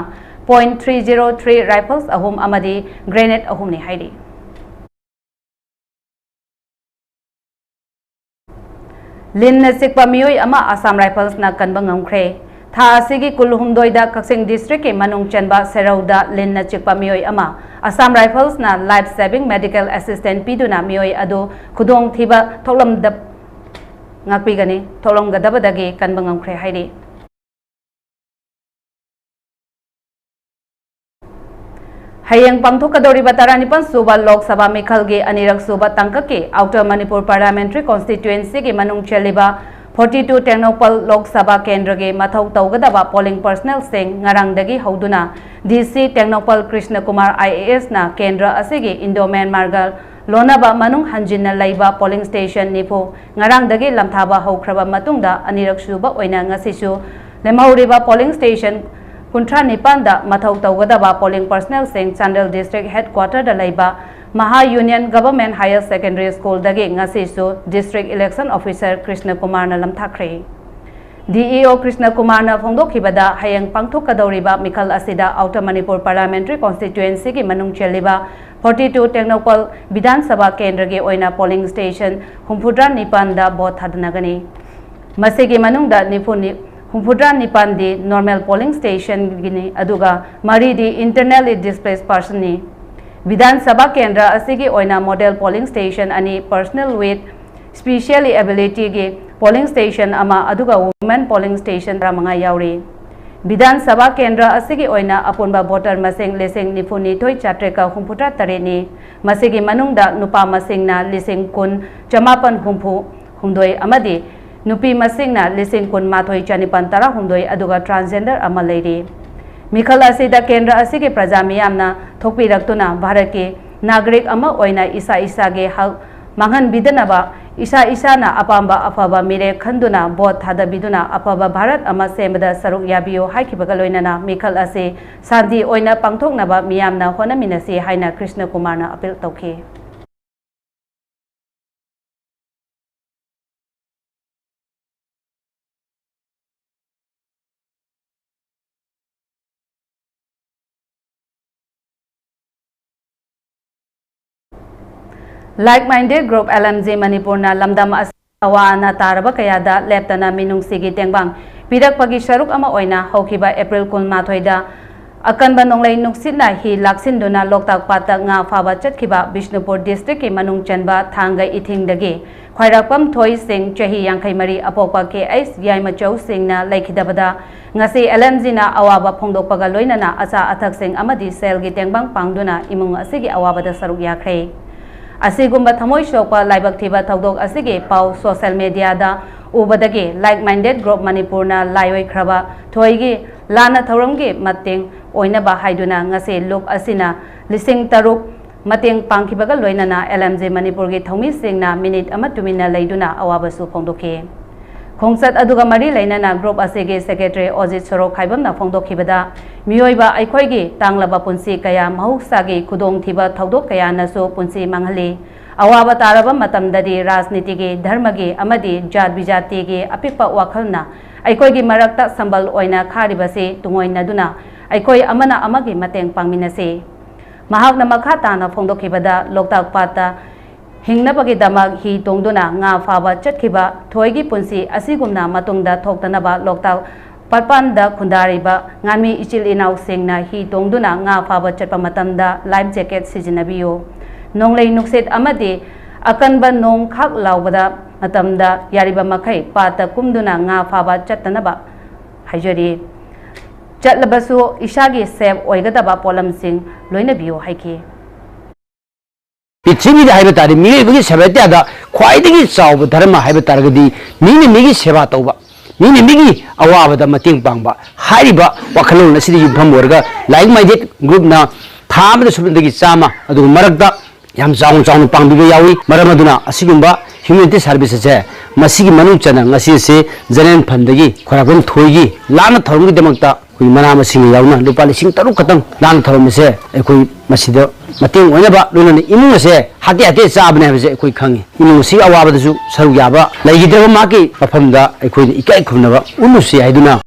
point three zero three rifles ꯑꯍꯨꯝ ꯑꯃꯗꯤ ꯒ꯭ꯔꯦꯅꯦꯗ ꯑꯍꯨꯝꯅꯤ ꯍꯥꯏꯔꯤ꯫ ꯂꯤꯟꯅ ꯆꯤꯛꯄ ꯃꯤꯑꯣꯏ ꯑꯃ ꯑꯁꯥꯝ ꯔꯥꯏꯐꯜꯁꯅ ꯀꯟꯕ ꯉꯝꯈ꯭ꯔꯦ꯫ ꯊꯥ ꯑꯁꯤꯒꯤ ꯀꯨꯟꯍꯨꯝꯗꯣꯏꯗ ꯀꯛꯆꯤꯡ district ꯀꯤ ꯃꯅꯨꯡ ꯆꯟꯕ ꯁꯦꯔꯧꯗ ꯂꯤꯟꯅ ꯆꯤꯛꯄ ꯃꯤꯑꯣꯏ ꯑꯃ Assam Rifles ꯅ life saving medical assistance ꯄꯤꯗꯨꯅ ꯃꯤꯑꯣꯏ ꯑꯗꯨ ꯈꯨꯗꯣꯡꯊꯤꯕ ꯊꯣꯛꯂꯝꯗ-, ꯉꯥꯛꯄꯤꯒꯅꯤ, ꯊꯣꯛꯂꯝꯒꯗꯕꯗꯒꯤ ꯀꯟꯕ ꯉꯝꯈ꯭ꯔꯦ ꯍꯥꯏꯔꯤ꯫ ꯍꯌꯦꯡ ꯄꯥꯡꯊꯣꯛꯀꯗꯧꯔꯤꯕ ꯇꯔꯥꯅꯤꯄꯥꯟ ꯁꯨꯕ ꯂꯣꯛ ꯁꯚꯥ ꯃꯤꯈꯜꯒꯤ ꯑꯅꯤꯔꯛ ꯁꯨꯕ ꯇꯥꯡꯀꯛꯀꯤ Outer Manipur Parliamentary Constituency ꯒꯤ ꯃꯅꯨꯡ ꯆꯜꯂꯤꯕ forty two ꯇꯦꯡꯅꯧꯄꯜ ꯂꯣꯛ ꯁꯚꯥ ꯀꯦꯟꯗ꯭ꯔꯒꯤ ꯃꯊꯧ ꯇꯧꯒꯗꯕ polling personnel ꯁꯤꯡ ꯉꯔꯥꯡꯗꯒꯤ ꯍꯧꯗꯨꯅ D C Tengnoupal Krishna Kumar I A S ꯅ ꯀꯦꯟꯗ꯭ꯔ ꯑꯁꯤꯒꯤ Indo Myanmar ꯒ ꯂꯣꯟꯅꯕ ꯃꯅꯨꯡ ꯍꯟꯖꯤꯟꯅ ꯂꯩꯕ polling station ꯅꯤꯐꯨ ꯉꯔꯥꯡꯗꯒꯤ ꯂꯝꯊꯥꯕ ꯍꯧꯈ꯭ꯔꯕ ꯃꯇꯨꯡꯗ, ꯑꯅꯤꯔꯛ ꯁꯨꯕ ꯑꯣꯏꯅ ꯉꯁꯤꯁꯨ ꯂꯦꯝꯍꯧꯔꯤꯕ polling station ꯀꯨꯟꯊ꯭ꯔꯥ ꯅꯤꯄꯥꯟꯗ ꯃꯊꯧ ꯇꯧꯒꯗꯕ polling personnel ꯁꯤꯡ ꯆꯥꯟꯗꯦꯜ district headquarter ꯗ ꯂꯩꯕ Maha Union Government Higher Secondary School ꯗꯒꯤ ꯉꯁꯤꯁꯨ district election officer ꯀ꯭ꯔꯤꯁꯅ ꯀꯨꯃꯥꯔꯅ ꯂꯝꯊꯥꯈ꯭ꯔꯦ꯫ D E O ꯀ꯭ꯔꯤꯁꯅ ꯀꯨꯃꯥꯔꯅ ꯐꯣꯡꯗꯣꯛꯈꯤꯕꯗ, ꯍꯌꯦꯡ ꯄꯥꯡꯊꯣꯛꯀꯗꯧꯔꯤꯕ ꯃꯤꯈꯜ ꯑꯁꯤꯗ Outer Manipur Parliamentary Constituency ꯒꯤ ꯃꯅꯨꯡ ꯆꯜꯂꯤꯕ forty two ꯇꯦꯡꯅꯧꯄꯜ ꯕꯤꯙꯥꯟ ꯁꯚꯥ ꯀꯦꯟꯗ꯭ꯔꯒꯤ ꯑꯣꯏꯅ polling station ꯍꯨꯝꯐꯨꯇꯔꯥ ꯅꯤꯄꯥꯟꯗ vote ꯊꯥꯗꯅꯒꯅꯤ꯫ ꯃꯁꯤꯒꯤ ꯃꯅꯨꯡꯗ ꯅꯤꯐꯨ ꯅꯤ-, ꯍꯨꯝꯐꯨꯇꯔꯥ ꯅꯤꯄꯥꯟꯗꯤ normal polling station ꯒꯤꯅꯤ, ꯑꯗꯨꯒ ꯃꯔꯤꯗꯤ internally displaced person ꯅꯤ꯫ ꯕꯤꯙꯥꯟ ꯁꯚꯥ ꯀꯦꯟꯗ꯭ꯔ ꯑꯁꯤꯒꯤ ꯑꯣꯏꯅ model polling station ꯑꯅꯤ, personnel with specially ability ꯒꯤ polling station ꯑꯃ, ꯑꯗꯨꯒ women polling station ꯇꯔꯥꯃꯉꯥ ꯌꯥꯎꯔꯤ꯫ ꯕꯤꯙꯥꯟ ꯁꯚꯥ ꯀꯦꯟꯗ꯭ꯔ ꯑꯁꯤꯒꯤ ꯑꯣꯏꯅ ꯑꯄꯨꯟꯕ voter ꯃꯁꯤꯡ ꯂꯤꯁꯤꯡ ꯅꯤꯐꯨ ꯅꯤꯊꯣꯏ ꯆꯥꯇ꯭ꯔꯦꯠꯀ ꯍꯨꯝꯐꯨꯇꯔꯥ ꯇꯔꯦꯠꯅꯤ꯫ ꯃꯁꯤꯒꯤ ꯃꯅꯨꯡꯗ ꯅꯨꯄꯥ ꯃꯁꯤꯡꯅ ꯂꯤꯁꯤꯡ ꯀꯨꯟ ꯆꯃꯥꯄꯟ ꯍꯨꯝꯐꯨ ꯍꯨꯝꯗꯣꯏ ꯑꯃꯗꯤ ꯅꯨꯄꯤ ꯃꯁꯤꯡꯅ ꯂꯤꯁꯤꯡ ꯀꯨꯟ ꯃꯥꯊꯣꯏ ꯆꯅꯤꯄꯥꯟ ꯇꯔꯥꯍꯨꯝꯗꯣꯏ, ꯑꯗꯨꯒ transgender ꯑꯃ ꯂꯩꯔꯤ꯫ ꯃꯤꯈꯜ ꯑꯁꯤꯗ ꯀꯦꯟꯗ꯭ꯔ ꯑꯁꯤꯒꯤ ꯄ꯭ꯔꯖꯥ ꯃꯤꯌꯥꯝꯅ ꯊꯣꯛꯄꯤꯔꯛꯇꯨꯅ ꯚꯥꯔꯠꯀꯤ ꯅꯥꯒꯔꯤꯛ ꯑꯃ ꯑꯣꯏꯅ ꯏꯁꯥ ꯏꯁꯥꯒꯤ ꯍꯛ ꯃꯥꯡꯍꯟꯕꯤꯗꯅꯕ, ꯏꯁꯥ ꯏꯁꯥꯅ ꯑꯄꯥꯝꯕ ꯑꯐꯕ ꯃꯤꯔꯦꯞ ꯈꯟꯗꯨꯅ vote ꯊꯥꯗꯕꯤꯗꯨꯅ ꯑꯐꯕ ꯚꯥꯔꯠ ꯑꯃ ꯁꯦꯝꯕꯗ ꯁꯔꯨꯛ ꯌꯥꯕꯤꯌꯨ ꯍꯥꯏꯈꯤꯕꯒ ꯂꯣꯏꯅꯅ ꯃꯤꯈꯜ ꯑꯁꯤ ꯁꯥꯟꯇꯤ ꯑꯣꯏꯅ ꯄꯥꯡꯊꯣꯛꯅꯕ ꯃꯤꯌꯥꯝꯅ ꯍꯣꯠꯅꯃꯤꯟꯅꯁꯤ ꯍꯥꯏꯅ ꯀ꯭ꯔꯤꯁꯅ ꯀꯨꯃꯥꯔꯅ appeal ꯇꯧꯈꯤ꯫ Like Minded Group L M G ꯃꯅꯤꯄꯨꯔꯅ ꯂꯝꯗꯝ ꯑꯁꯤꯗ ꯑꯋꯥ ꯑꯅꯥ ꯇꯥꯔꯕ ꯀꯌꯥꯗ ꯂꯦꯞꯇꯅ ꯃꯤꯅꯨꯡꯁꯤꯒꯤ ꯇꯦꯡꯕꯥꯡ ꯄꯤꯔꯛꯄꯒꯤ ꯁꯔꯨꯛ ꯑꯃ ꯑꯣꯏꯅ ꯍꯧꯈꯤꯕ ꯑꯦꯄ꯭ꯔꯤꯜ ꯀꯨꯟꯃꯥꯊꯣꯏꯗ ꯑꯀꯟꯕ ꯅꯣꯡꯂꯩ ꯅꯨꯡꯁꯤꯠꯅ ꯍꯤ ꯂꯥꯛꯁꯤꯟꯗꯨꯅ ꯂꯣꯛꯇꯥꯛ ꯄꯥꯠꯇ ꯉꯥ ꯐꯥꯕ ꯆꯠꯈꯤꯕ ꯕꯤꯁꯅꯨꯄꯨꯔ ꯗꯤꯁꯇ꯭ꯔꯤꯛꯀꯤ ꯃꯅꯨꯡ ꯆꯟꯕ ꯊꯥꯡꯒ ꯏꯊꯤꯡꯗꯒꯤ ꯈ꯭ꯋꯥꯏꯔꯥꯛꯄꯝ ꯊꯣꯏ ꯁꯤꯡ, ꯆꯍꯤ ꯌꯥꯡꯈꯩ ꯃꯔꯤ, ꯑꯄꯣꯛꯄ ꯀꯦ ꯑꯩꯆ ꯌꯥꯏꯃꯆꯧ ꯁꯤꯡꯅ ꯂꯩꯈꯤꯗꯕꯗ ꯉꯁꯤ ꯑꯦꯜ ꯑꯦꯝ ꯖꯤꯅ ꯑꯋꯥꯕ ꯐꯣꯡꯗꯣꯛꯄꯒ ꯂꯣꯏꯅꯅ ꯑꯆꯥ ꯑꯊꯛꯁꯤꯡ ꯑꯃꯗꯤ ꯁꯦꯜꯒꯤ ꯇꯦꯡꯕꯥꯡ ꯄꯥꯡꯗꯨꯅ ꯏꯃꯨꯡ ꯑꯁꯤꯒꯤ ꯑꯋꯥꯕꯗ ꯁꯔꯨꯛ ꯌꯥꯈ꯭ꯔꯦ꯫ ꯑꯁꯤꯒꯨꯝꯕ ꯊꯃꯣꯏ ꯁꯣꯛꯄ ꯂꯥꯏꯕꯛ ꯊꯤꯕ ꯊꯧꯗꯣꯛ ꯑꯁꯤꯒꯤ ꯄꯥꯎ ꯁꯣꯁꯦꯜ ꯃꯦꯗꯤꯌꯥꯗ ꯎꯕꯗꯒꯤ Like Minded Group ꯃꯅꯤꯄꯨꯔꯅ ꯂꯥꯏꯑꯣꯏꯈ꯭ꯔꯕ ꯊꯣꯏꯒꯤ ꯂꯥꯟꯅ ꯊꯧꯔꯝꯒꯤ ꯃꯇꯦꯡ ꯑꯣꯏꯅꯕ ꯍꯥꯏꯗꯨꯅ ꯉꯁꯤ ꯂꯨꯞ ꯑꯁꯤꯅ ꯂꯤꯁꯤꯡ ꯇꯔꯨꯛ ꯃꯇꯦꯡ ꯄꯥꯡꯈꯤꯕꯒ ꯂꯣꯏꯅꯅ ꯑꯦꯜ ꯑꯦꯝ ꯖꯦ ꯃꯅꯤꯄꯨꯔꯒꯤ ꯊꯧꯃꯤꯁꯤꯡꯅ ꯃꯤꯅꯤꯠ ꯑꯃ ꯇꯨꯃꯤꯟꯅ ꯂꯩꯗꯨꯅ ꯑꯋꯥꯕꯁꯨ ꯐꯣꯡꯗꯣꯛꯈꯤ꯫ ꯈꯣꯡꯆꯠ ꯑꯗꯨꯒ ꯃꯔꯤ ꯂꯩꯅꯅ ꯒ꯭ꯔꯨꯞ ꯑꯁꯤꯒꯤ ꯁꯦꯀ꯭ꯔꯦꯇꯔꯤ ꯑꯣꯖꯤꯠ ꯁꯣꯔꯣꯛꯈꯥꯏꯕꯝꯅ ꯐꯣꯡꯗꯣꯛꯈꯤꯕꯗ, ꯃꯤꯑꯣꯏꯕ ꯑꯩꯈꯣꯏꯒꯤ ꯇꯥꯡꯂꯕ ꯄꯨꯟꯁꯤ ꯀꯌꯥ ꯃꯍꯧꯁꯥꯒꯤ ꯈꯨꯗꯣꯡꯊꯤꯕ ꯊꯧꯗꯣꯛ ꯀꯌꯥꯅꯁꯨ ꯄꯨꯟꯁꯤ ꯃꯥꯡꯍꯜꯂꯤ꯫ ꯑꯋꯥꯕ ꯇꯥꯔꯕ ꯃꯇꯝꯗꯗꯤ ꯔꯥꯖꯅꯤꯇꯤꯒꯤ, ꯙꯔꯃꯒꯤ ꯑꯃꯗꯤ ꯖꯥꯠ ꯕꯤꯖꯥꯇꯤꯒꯤ ꯑꯄꯤꯛꯄ ꯋꯥꯈꯜꯅ ꯑꯩꯈꯣꯏꯒꯤ ꯃꯔꯛꯇ ꯁꯝꯕꯜ ꯑꯣꯏꯅ ꯈꯥꯔꯤꯕꯁꯤ ꯇꯨꯡꯑꯣꯏꯅꯗꯨꯅ ꯑꯩꯈꯣꯏ ꯑꯃꯅ ꯑꯃꯒꯤ ꯃꯇꯦꯡ ꯄꯥꯡꯃꯤꯟꯅꯁꯤ꯫ ꯃꯍꯥꯛꯅ ꯃꯈꯥ ꯇꯥꯅ ꯐꯣꯡꯗꯣꯛꯈꯤꯕꯗ, ꯂꯣꯛꯇꯥꯛ ꯄꯥꯠꯇ ꯍꯤꯡꯅꯕꯒꯤꯗꯃꯛ ꯍꯤ ꯇꯣꯡꯗꯨꯅ ꯉꯥ ꯐꯥꯕ ꯆꯠꯈꯤꯕ ꯊꯣꯏꯒꯤ ꯄꯨꯟꯁꯤ ꯑꯁꯤꯒꯨꯝꯅ ꯃꯇꯨꯡꯗ ꯊꯣꯛꯇꯅꯕ ꯂꯣꯛꯇꯥꯛ ꯄꯥꯠꯄꯥꯟꯗ ꯈꯨꯟꯗꯥꯔꯤꯕ ꯉꯥꯃꯤ ꯏꯆꯤꯜ ꯏꯅꯥꯎꯁꯤꯡꯅ ꯍꯤ ꯇꯣꯡꯗꯨꯅ ꯉꯥ ꯐꯥꯕ ꯆꯠꯄ ꯃꯇꯝꯗ ꯂꯥꯏꯐ ꯖꯦꯀꯦꯠ ꯁꯤꯖꯤꯟꯅꯕꯤꯌꯨ꯫ ꯅꯣꯡꯂꯩ ꯅꯨꯡꯁꯤꯠ ꯑꯃꯗꯤ ꯑꯀꯟꯕ ꯅꯣꯡ ꯈꯥꯛ ꯂꯥꯎꯕꯗ ꯃꯇꯝꯗ ꯌꯥꯔꯤꯕ ꯃꯈꯩ ꯄꯥꯠꯇ ꯀꯨꯝꯗꯨꯅ ꯉꯥ ꯐꯥꯕ ꯆꯠꯇꯅꯕ ꯍꯥꯏꯖꯔꯤ꯫ ꯆꯠꯂꯕꯁꯨ ꯏꯁꯥꯒꯤ ꯁꯦꯐ ꯑꯣꯏꯒꯗꯕ ꯄꯣꯠꯂꯝꯁꯤꯡ ꯂꯣꯏꯅꯕꯤꯌꯨ ꯍꯥꯏꯈꯤ꯫ ꯄ꯭ꯔꯤꯊꯤꯕꯤꯗ ꯍꯥꯏꯕ ꯇꯥꯔꯗꯤ, ꯃꯤꯑꯣꯏꯕꯒꯤ ꯁꯚ꯭ꯌꯇꯥꯗ ꯈ꯭ꯋꯥꯏꯗꯒꯤ ꯆꯥꯎꯕ ꯙꯔꯃ ꯍꯥꯏꯕ ꯇꯥꯔꯒꯗꯤ ꯃꯤꯅ ꯃꯤꯒꯤ ꯁꯦꯕꯥ ꯇꯧꯕ, ꯃꯤꯅ ꯃꯤꯒꯤ ꯑꯋꯥꯕꯗ ꯃꯇꯦꯡ ꯄꯥꯡꯕ ꯍꯥꯏꯔꯤꯕ ꯋꯥꯈꯜꯂꯣꯟ ꯑꯁꯤꯗ ꯌꯨꯝꯐꯝ ꯑꯣꯏꯔꯒ Like Minded Groupꯅ ꯊꯥ ꯑꯃꯗ ꯁꯨꯞꯅꯗꯒꯤ ꯆꯥꯝꯃ, ꯑꯗꯨꯒ ꯃꯔꯛꯇ ꯌꯥꯝ ꯆꯥꯎꯅ ꯆꯥꯎꯅ ꯄꯥꯡꯕꯤꯕ ꯌꯥꯎꯏ꯫ ꯃꯔꯝ ꯑꯗꯨꯅ ꯑꯁꯤꯒꯨꯝꯕ humanity service ꯑꯁꯦ ꯃꯁꯤꯒꯤ ꯃꯅꯨꯡ ꯆꯟꯅ ꯉꯁꯤ ꯑꯁꯤ General Fundꯗꯒꯤ ꯈ꯭ꯋꯥꯏꯔꯥꯛꯄꯝ ꯊꯣꯏꯒꯤ ꯂꯥꯟꯅ ꯊꯧꯔꯝꯒꯤꯗꯃꯛꯇ ꯑꯩꯈꯣꯏ ꯃꯅꯥ ꯃꯁꯤꯡ ꯌꯥꯎꯅ ꯂꯨꯄꯥ ꯂꯤꯁꯤꯡ ꯇꯔꯨꯛ ꯈꯛꯇꯪ ꯂꯥꯟꯅ ꯊꯧꯔꯝ ꯑꯁꯦ ꯑꯩꯈꯣꯏ ꯃꯁꯤꯗ ꯃꯇꯦꯡ ꯑꯣꯏꯅꯕ, ꯂꯣꯏꯅꯅ ꯏꯃꯨꯡ ꯑꯁꯦ ꯍꯥꯇꯦ ꯍꯥꯇꯦ ꯆꯥꯕꯅꯦ ꯍꯥꯏꯕꯁꯦ ꯑꯩꯈꯣꯏ ꯈꯪꯉꯤ꯫ ꯏꯃꯨꯡ ꯑꯁꯤꯒꯤ ꯑꯋꯥꯕꯗꯁꯨ ꯁꯔꯨꯛ ꯌꯥꯕ ꯂꯩꯈꯤꯗ꯭ꯔꯕ ꯃꯍꯥꯛꯀꯤ ꯃꯐꯝꯗ ꯑꯩꯈꯣꯏꯅ ꯏꯀꯥꯏ ꯈꯨꯝꯅꯕ ꯎꯠꯂꯨꯁꯤ ꯍꯥꯏꯗꯨꯅ꯫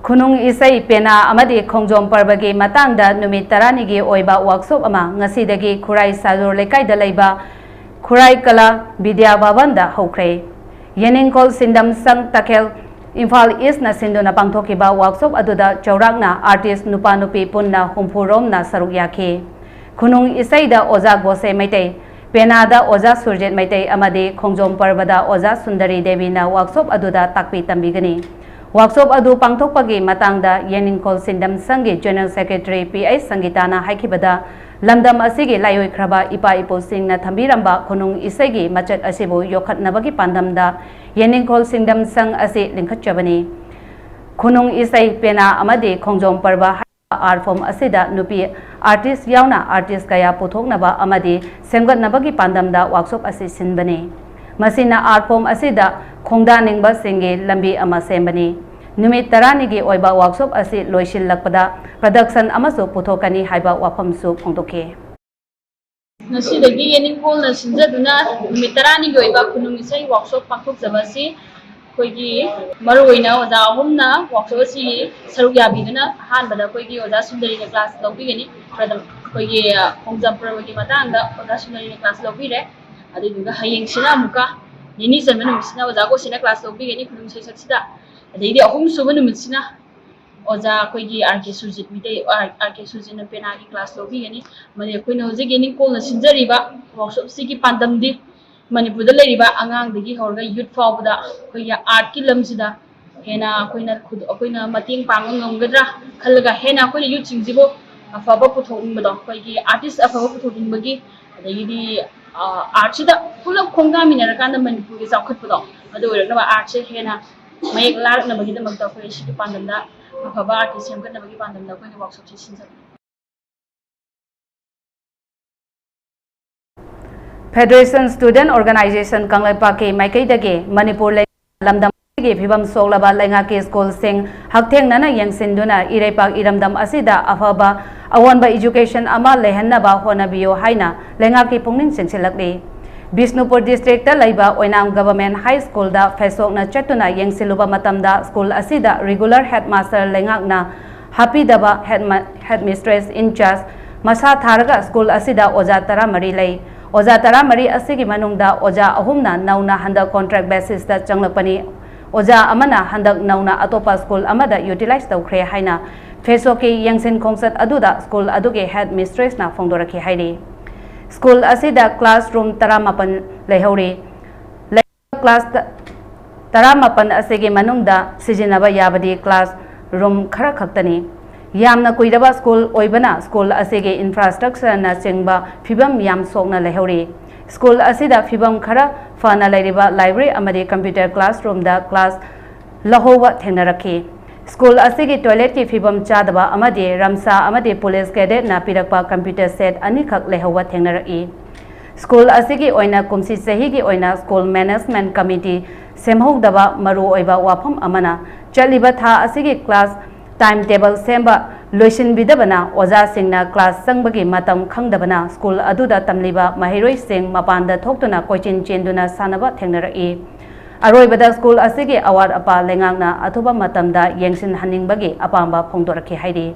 ꯈꯨꯅꯨꯡ ꯏꯁꯩ ꯄꯦꯅꯥ ꯑꯃꯗꯤ ꯈꯣꯡꯖꯣꯝ ꯄꯔꯕꯒꯤ ꯃꯇꯥꯡꯗ ꯅꯨꯃꯤꯠ ꯇꯔꯥꯅꯤꯒꯤ ꯑꯣꯏꯕ ꯋꯥꯛꯁꯣꯞ ꯑꯃ ꯉꯁꯤꯗꯒꯤ ꯈꯨꯔꯥꯏ ꯁꯥꯖꯣꯔ ꯂꯩꯀꯥꯏꯗ ꯂꯩꯕ ꯈꯨꯔꯥꯏ ꯀꯂꯥ ꯕꯤꯗ꯭ꯌꯥ ꯚꯕꯟꯗ ꯍꯧꯈ꯭ꯔꯦ꯫ ꯌꯦꯅꯤꯡꯈꯣꯜ ꯁꯤꯟꯗꯝ ꯁꯪ ꯇꯈꯦꯜ ꯏꯝꯐꯥꯜ ꯏꯁꯅ ꯁꯤꯟꯗꯨꯅ ꯄꯥꯡꯊꯣꯛꯈꯤꯕ ꯋꯥꯔꯛꯁꯣꯞ ꯑꯗꯨꯗ ꯆꯥꯎꯔꯥꯛꯅ ꯑꯥꯔꯇꯤꯁ ꯅꯨꯄꯥ ꯅꯨꯄꯤ ꯄꯨꯟꯅ ꯍꯨꯝꯐꯨ ꯔꯣꯝꯅ ꯁꯔꯨꯛ ꯌꯥꯈꯤ꯫ ꯈꯨꯅꯨꯡ ꯏꯁꯩꯗ ꯑꯣꯖꯥ ꯒꯣꯁꯦ ꯃꯩꯇꯩ, ꯄꯦꯅꯥꯗ ꯑꯣꯖꯥ ꯁꯨꯔꯖꯤꯠ ꯃꯩꯇꯩ ꯑꯃꯗꯤ ꯈꯣꯡꯖꯣꯝ ꯄꯔꯕꯗ ꯑꯣꯖꯥ ꯁꯨꯟꯗꯔꯤ ꯗꯦꯕꯤꯅ ꯋꯥꯔꯛꯁꯣꯞ ꯑꯗꯨꯗ ꯇꯥꯛꯄꯤ ꯇꯝꯕꯤꯒꯅꯤ꯫ ꯋꯥꯔꯛꯁꯣꯞ ꯑꯗꯨ ꯄꯥꯡꯊꯣꯛꯄꯒꯤ ꯃꯇꯥꯡꯗ ꯌꯦꯅꯤꯡꯈꯣꯜ ꯁꯤꯡꯗꯝ ꯁꯪꯒꯤ ꯖꯦꯅꯔꯦꯜ ꯁꯦꯀ꯭ꯔꯦꯇꯔꯤ ꯄꯤ ꯑꯩꯆ ꯁꯪꯒꯤꯇꯥꯅ ꯍꯥꯏꯈꯤꯕꯗ, ꯂꯝꯗꯝ ꯑꯁꯤꯒꯤ ꯂꯥꯏꯑꯣꯏꯈ꯭ꯔꯕ ꯏꯄꯥ ꯏꯄꯨꯁꯤꯡꯅ ꯊꯝꯕꯤꯔꯝꯕ ꯈꯨꯅꯨꯡ ꯏꯁꯩꯒꯤ ꯃꯆꯠ ꯑꯁꯤꯕꯨ ꯌꯣꯛꯈꯠꯅꯕꯒꯤ ꯄꯥꯟꯗꯝꯗ ꯌꯦꯅꯤꯡꯈꯣꯜ ꯁꯤꯡꯗꯝ ꯁꯪ ꯑꯁꯤ ꯂꯤꯡꯈꯠꯆꯕꯅꯤ꯫ ꯈꯨꯅꯨꯡ ꯏꯁꯩ, ꯄꯦꯅꯥ ꯑꯃꯗꯤ ꯈꯣꯡꯖꯣꯝ ꯄꯔꯕ ꯍꯥꯏꯔꯤꯕ ꯑꯥꯔꯠ ꯐꯣꯝ ꯑꯁꯤꯗ ꯅꯨꯄꯤ ꯑꯥꯔꯇꯤꯁ ꯌꯥꯎꯅ ꯑꯥꯔꯇꯤꯁ ꯀꯌꯥ ꯄꯨꯊꯣꯛꯅꯕ ꯑꯃꯗꯤ ꯁꯦꯝꯒꯠꯅꯕꯒꯤ ꯄꯥꯟꯗꯝꯗ ꯋꯥꯔꯛꯁꯣꯞ ꯑꯁꯤ ꯁꯤꯟꯕꯅꯤ꯫ ꯃꯁꯤꯅ ꯑꯥꯔꯠ ꯐꯣꯝ ꯑꯁꯤꯗ ꯈꯣꯡꯗꯥꯅꯤꯡꯕꯁꯤꯡꯒꯤ ꯂꯝꯕꯤ ꯑꯃ ꯁꯦꯝꯕꯅꯤ꯫ ꯅꯨꯃꯤꯠ ꯇꯔꯥꯅꯤꯒꯤ ꯑꯣꯏꯕ ꯋꯥꯔꯛꯁꯣꯞ ꯑꯁꯤ ꯂꯣꯏꯁꯤꯜꯂꯛꯄꯗ ꯄ꯭ꯔꯗꯛꯁꯟ ꯑꯃꯁꯨ ꯄꯨꯊꯣꯛꯀꯅꯤ ꯍꯥꯏꯕ ꯋꯥꯐꯝꯁꯨ ꯐꯣꯡꯗꯣꯛꯈꯤ꯫ ꯉꯁꯤꯗꯒꯤ ꯌꯦꯅꯤꯡꯈꯣꯜꯅ ꯁꯤꯟꯖꯗꯨꯅ ꯅꯨꯃꯤꯠ ꯇꯔꯥꯅꯤꯒꯤ ꯑꯣꯏꯕ ꯈꯨꯅꯨꯡ ꯏꯁꯩ ꯋꯥꯔꯛꯁꯣꯞ ꯄꯥꯡꯊꯣꯛꯆꯕ ꯑꯁꯤ ꯑꯩꯈꯣꯏꯒꯤ ꯃꯔꯨꯑꯣꯏꯅ ꯑꯣꯖꯥ ꯑꯍꯨꯝꯅ ꯋꯥꯔꯛꯁꯣꯞ ꯑꯁꯤ ꯁꯔꯨꯛ ꯌꯥꯕꯤꯗꯨꯅ, ꯑꯍꯥꯟꯕꯗ ꯑꯩꯈꯣꯏꯒꯤ ꯑꯣꯖꯥ ꯁꯨꯟꯗꯔꯤꯅ ꯀ꯭ꯂꯥꯁ ꯂꯧꯕꯤꯒꯅꯤ꯫ ꯄ꯭ꯔꯗꯝ-, ꯑꯩꯈꯣꯏꯒꯤ, ꯑ, ꯈꯣꯡꯖꯣꯝ ꯄꯔꯕꯒꯤ ꯃꯇꯥꯡꯗ ꯑꯣꯖꯥ ꯁꯨꯟꯗꯔꯤꯅ ꯀ꯭ꯂꯥꯁ ꯂꯧꯕꯤꯔꯦ꯫ ꯑꯗꯨꯗꯨꯒ ꯍꯌꯦꯡꯁꯤꯅ ꯑꯃꯨꯛꯀ ꯅꯤꯅꯤ ꯆꯟꯕ ꯅꯨꯃꯤꯠꯁꯤꯅ ꯑꯣꯖꯥ ꯒꯣꯁꯤꯅ ꯀ꯭ꯂꯥꯁ ꯂꯧꯕꯤꯒꯅꯤ ꯈꯨꯅꯨꯡ ꯏꯁꯩ ꯁꯛꯁꯤꯗ꯫ ꯑꯗꯩꯗꯤ ꯑꯍꯨꯝꯁꯨꯕ ꯅꯨꯃꯤꯠꯁꯤꯅ ꯑꯣꯖꯥ ꯑꯩꯈꯣꯏꯒꯤ ꯑꯥꯔ ꯀꯦ ꯁꯨꯔꯖꯤꯠ ꯃꯤꯇꯩ, ꯑꯥꯔ, ꯑꯥꯔ ꯀꯦ ꯁꯨꯔꯖꯤꯠꯅ ꯄꯦꯅꯥꯒꯤ ꯀ꯭ꯂꯥꯁ ꯂꯧꯕꯤꯒꯅꯤ꯫ ꯑꯃꯗꯤ ꯑꯩꯈꯣꯏꯅ ꯍꯧꯖꯤꯛ ꯌꯦꯅꯤꯡꯈꯣꯜꯅ ꯁꯤꯟꯖꯔꯤꯕ ꯋꯥꯔꯛꯁꯣꯞꯁꯤꯒꯤ ꯄꯥꯟꯗꯝꯗꯤ ꯃꯅꯤꯄꯨꯔꯗ ꯂꯩꯔꯤꯕ ꯑꯉꯥꯡꯗꯒꯤ ꯍꯧꯔꯒ ꯌꯨꯠ ꯐꯥꯎꯕꯗ ꯑꯩꯈꯣꯏꯒꯤ ꯑꯥꯔꯠꯀꯤ ꯂꯝꯁꯤꯗ ꯍꯦꯟꯅ ꯑꯩꯈꯣꯏꯅ ꯈꯨꯗ-, ꯑꯩꯈꯣꯏꯅ ꯃꯇꯦꯡ ꯄꯥꯡꯕ ꯉꯝꯒꯗ꯭ꯔꯥ ꯈꯜꯂꯒ ꯍꯦꯟꯅ ꯑꯩꯈꯣꯏꯅ ꯌꯨꯠꯁꯤꯡꯁꯤꯕꯨ ꯑꯐꯕ ꯄꯨꯊꯣꯛꯅꯤꯡꯕꯗꯣ, ꯑꯩꯈꯣꯏꯒꯤ ꯑꯥꯔꯇꯤꯁ ꯑꯐꯕ ꯄꯨꯊꯣꯛꯅꯤꯡꯕꯒꯤ, ꯑꯗꯒꯤꯗꯤ, ꯑ, ꯑꯥꯔꯠꯁꯤꯗ ꯄꯨꯂꯞ ꯈꯣꯡꯗꯥꯃꯤꯟꯅꯔꯀꯥꯟꯗ ꯃꯅꯤꯄꯨꯔꯒꯤ ꯆꯥꯎꯈꯠꯄꯗꯣ ꯑꯗꯨ ꯑꯣꯏꯔꯛꯅꯕ, ꯑꯥꯔꯠꯁꯦ ꯍꯦꯟꯅ ꯃꯌꯦꯛ ꯂꯥꯔꯛꯅꯕꯒꯤꯗꯃꯛꯇ ꯑꯩꯈꯣꯏ ꯁꯤꯒꯤ ꯄꯥꯟꯗꯝꯗ, ꯑꯐꯕ ꯑꯥꯔꯇꯤꯁ ꯁꯦꯝꯒꯠꯅꯕꯒꯤ ꯄꯥꯟꯗꯝꯗ ꯑꯩꯈꯣꯏꯅ ꯋꯥꯔꯛꯁꯣꯞꯁꯦ ꯁꯤꯟꯖꯕꯅꯤ꯫ Federation Student Organization ꯀꯪꯂꯩꯄꯥꯛꯀꯤ ꯃꯥꯏꯀꯩꯗꯒꯤ ꯃꯅꯤꯄꯨꯔ ꯂꯩ-, ꯂꯝꯗꯝ ꯑꯁꯤꯒꯤ ꯐꯤꯕꯝ ꯁꯣꯛꯂꯕ ꯂꯩꯉꯥꯛꯀꯤ ꯁ꯭ꯀꯨꯜꯁꯤꯡ ꯍꯛꯊꯦꯡꯅꯅ ꯌꯦꯡꯁꯤꯟꯗꯨꯅ ꯏꯔꯩꯄꯥꯛ ꯏꯔꯝꯗꯝ ꯑꯁꯤꯗ ꯑꯐꯕ ꯑꯑꯣꯟꯕ ꯏꯖꯨꯀꯦꯁꯟ ꯑꯃ ꯂꯩꯍꯟꯅꯕ ꯍꯣꯠꯅꯕꯤꯌꯨ ꯍꯥꯏꯅ ꯂꯩꯉꯥꯛꯀꯤ ꯄꯨꯛꯅꯤꯡ ꯆꯤꯡꯁꯤꯜꯂꯛꯂꯤ꯫ ꯕꯤꯁꯅꯨꯄꯨꯔ ꯗꯤꯁꯇ꯭ꯔꯤꯛꯇ ꯂꯩꯕ ꯑꯣꯏꯅꯥꯝ ꯒꯚꯔꯟꯃꯦꯟꯠ ꯍꯥꯏ ꯁ꯭ꯀꯨꯜꯗ ꯐꯦꯁꯣꯛꯅ ꯆꯠꯇꯨꯅ ꯌꯦꯡꯁꯤꯜꯂꯨꯕ ꯃꯇꯝꯗ ꯁ꯭ꯀꯨꯜ ꯑꯁꯤꯗ ꯔꯤꯒꯨꯂꯔ ꯍꯦꯗꯃꯥꯁꯇꯔ ꯂꯩꯉꯥꯛꯅ ꯍꯥꯞꯄꯤꯗꯕ ꯍꯦꯗꯃ-, ꯍꯦꯗꯃꯤꯁꯇ꯭ꯔꯦꯁ ꯏꯟꯆꯥꯔꯖ ꯃꯁꯥ ꯊꯥꯔꯒ ꯁ꯭ꯀꯨꯜ ꯑꯁꯤꯗ ꯑꯣꯖꯥ ꯇꯔꯥꯃꯔꯤ ꯂꯩ꯫ ꯑꯣꯖꯥ ꯇꯔꯥꯃꯔꯤ ꯑꯁꯤꯒꯤ ꯃꯅꯨꯡꯗ ꯑꯣꯖꯥ ꯑꯍꯨꯝꯅ ꯅꯧꯅ ꯍꯟꯗꯛ ꯀꯣꯟꯇ꯭ꯔꯦꯛ ꯕꯦꯁꯤꯁꯇ ꯆꯪꯂꯛꯄꯅꯤ꯫ ꯑꯣꯖꯥ ꯑꯃꯅ ꯍꯟꯗꯛ ꯅꯧꯅ ꯑꯇꯣꯞꯄ ꯁ꯭ꯀꯨꯜ ꯑꯃꯗ ꯌꯨꯇꯤꯂꯥꯏꯖ ꯇꯧꯈ꯭ꯔꯦ ꯍꯥꯏꯅ ꯐꯦꯁꯣꯛꯀꯤ ꯌꯦꯡꯁꯤꯟ ꯈꯣꯡꯆꯠ ꯑꯗꯨꯗ ꯁ꯭ꯀꯨꯜ ꯑꯗꯨꯒꯤ ꯍꯦꯗ ꯃꯤꯁꯇ꯭ꯔꯦꯁꯅ ꯐꯣꯡꯗꯣꯔꯛꯈꯤ ꯍꯥꯏꯔꯤ꯫ ꯁ꯭ꯀꯨꯜ ꯑꯁꯤꯗ ꯀ꯭ꯂꯥꯁꯔꯨꯝ ꯇꯔꯥꯃꯥꯄꯟ ꯂꯩꯍꯧꯔꯤ꯫ ꯂꯩꯔꯤꯕ ꯀ꯭ꯂꯥꯁ ꯇꯔꯥꯃꯥꯄꯟ ꯑꯁꯤꯒꯤ ꯃꯅꯨꯡꯗ ꯁꯤꯖꯤꯟꯅꯕ ꯌꯥꯕꯗꯤ ꯀ꯭ꯂꯥꯁ ꯔꯨꯝ ꯈꯔ ꯈꯛꯇꯅꯤ꯫ ꯌꯥꯝꯅ ꯀꯨꯏꯔꯕ ꯁ꯭ꯀꯨꯜ ꯑꯣꯏꯕꯅ ꯁ꯭ꯀꯨꯜ ꯑꯁꯤꯒꯤ ꯏꯟꯐ꯭ꯔꯥꯁ꯭ꯇ꯭ꯔꯛꯆꯔꯅꯆꯤꯡꯕ ꯐꯤꯕꯝ ꯌꯥꯝ ꯁꯣꯛꯅ ꯂꯩꯍꯧꯔꯤ꯫ ꯁ꯭ꯀꯨꯜ ꯑꯁꯤꯗ ꯐꯤꯕꯝ ꯈꯔ ꯐꯅ ꯂꯩꯔꯤꯕ ꯂꯥꯏꯕ꯭ꯔꯦꯔꯤ ꯑꯃꯗꯤ ꯀꯝꯄ꯭ꯌꯨꯇꯔ ꯀ꯭ꯂꯥꯁꯔꯨꯝꯗ ꯀ꯭ꯂꯥꯁ ꯂꯧꯍꯧꯕ ꯊꯦꯡꯅꯔꯛꯈꯤ꯫ ꯁ꯭ꯀꯨꯜ ꯑꯁꯤꯒꯤ ꯇꯣꯏꯂꯦꯠꯀꯤ ꯐꯤꯕꯝ ꯆꯥꯗꯕ ꯑꯃꯗꯤ ꯔꯝꯁꯥ ꯑꯃꯗꯤ ꯄꯨꯂꯤꯁ ꯀꯦꯗꯦꯠꯅ ꯄꯤꯔꯛꯄ ꯀꯝꯄ꯭ꯌꯨꯇꯔ ꯁꯦꯠ ꯑꯅꯤꯈꯛ ꯂꯩꯍꯧꯕ ꯊꯦꯡꯅꯔꯛꯏ꯫ ꯁ꯭ꯀꯨꯜ ꯑꯁꯤꯒꯤ ꯑꯣꯏꯅ ꯀꯨꯝꯁꯤ ꯆꯍꯤꯒꯤ ꯑꯣꯏꯅ ꯁ꯭ꯀꯨꯜ ꯃꯦꯅꯦꯖꯃꯦꯟꯠ ꯀꯃꯤꯇꯤ ꯁꯦꯝꯍꯧꯗꯕ ꯃꯔꯨꯑꯣꯏꯕ ꯋꯥꯐꯝ ꯑꯃꯅ, ꯆꯠꯂꯤꯕ ꯊꯥ ꯑꯁꯤꯒꯤ ꯀ꯭ꯂꯥꯁ ꯇꯥꯏꯝ ꯇꯦꯕꯜ ꯁꯦꯝꯕ ꯂꯣꯏꯁꯤꯟꯕꯤꯗꯕꯅ ꯑꯣꯖꯥꯁꯤꯡꯅ ꯀ꯭ꯂꯥꯁ ꯆꯪꯕꯒꯤ ꯃꯇꯝ ꯈꯪꯗꯕꯅ ꯁ꯭ꯀꯨꯜ ꯑꯗꯨꯗ ꯇꯝꯂꯤꯕ ꯃꯍꯩꯔꯣꯏꯁꯤꯡ ꯃꯄꯥꯟꯗ ꯊꯣꯛꯇꯨꯅ ꯀꯣꯏꯆꯦꯟ ꯆꯦꯟꯗꯨꯅ ꯁꯥꯟꯅꯕ ꯊꯦꯡꯅꯔꯛꯏ꯫ ꯑꯔꯣꯏꯕꯗ ꯁ꯭ꯀꯨꯜ ꯑꯁꯤꯒꯤ ꯑꯋꯥꯠ ꯑꯄꯥ ꯂꯩꯉꯥꯛꯅ ꯑꯊꯨꯕ ꯃꯇꯝꯗ ꯌꯦꯡꯁꯤꯟꯍꯟꯅꯤꯡꯕꯒꯤ ꯑꯄꯥꯝꯕ ꯐꯣꯡꯗꯣꯔꯛꯈꯤ ꯍꯥꯏꯔꯤ꯫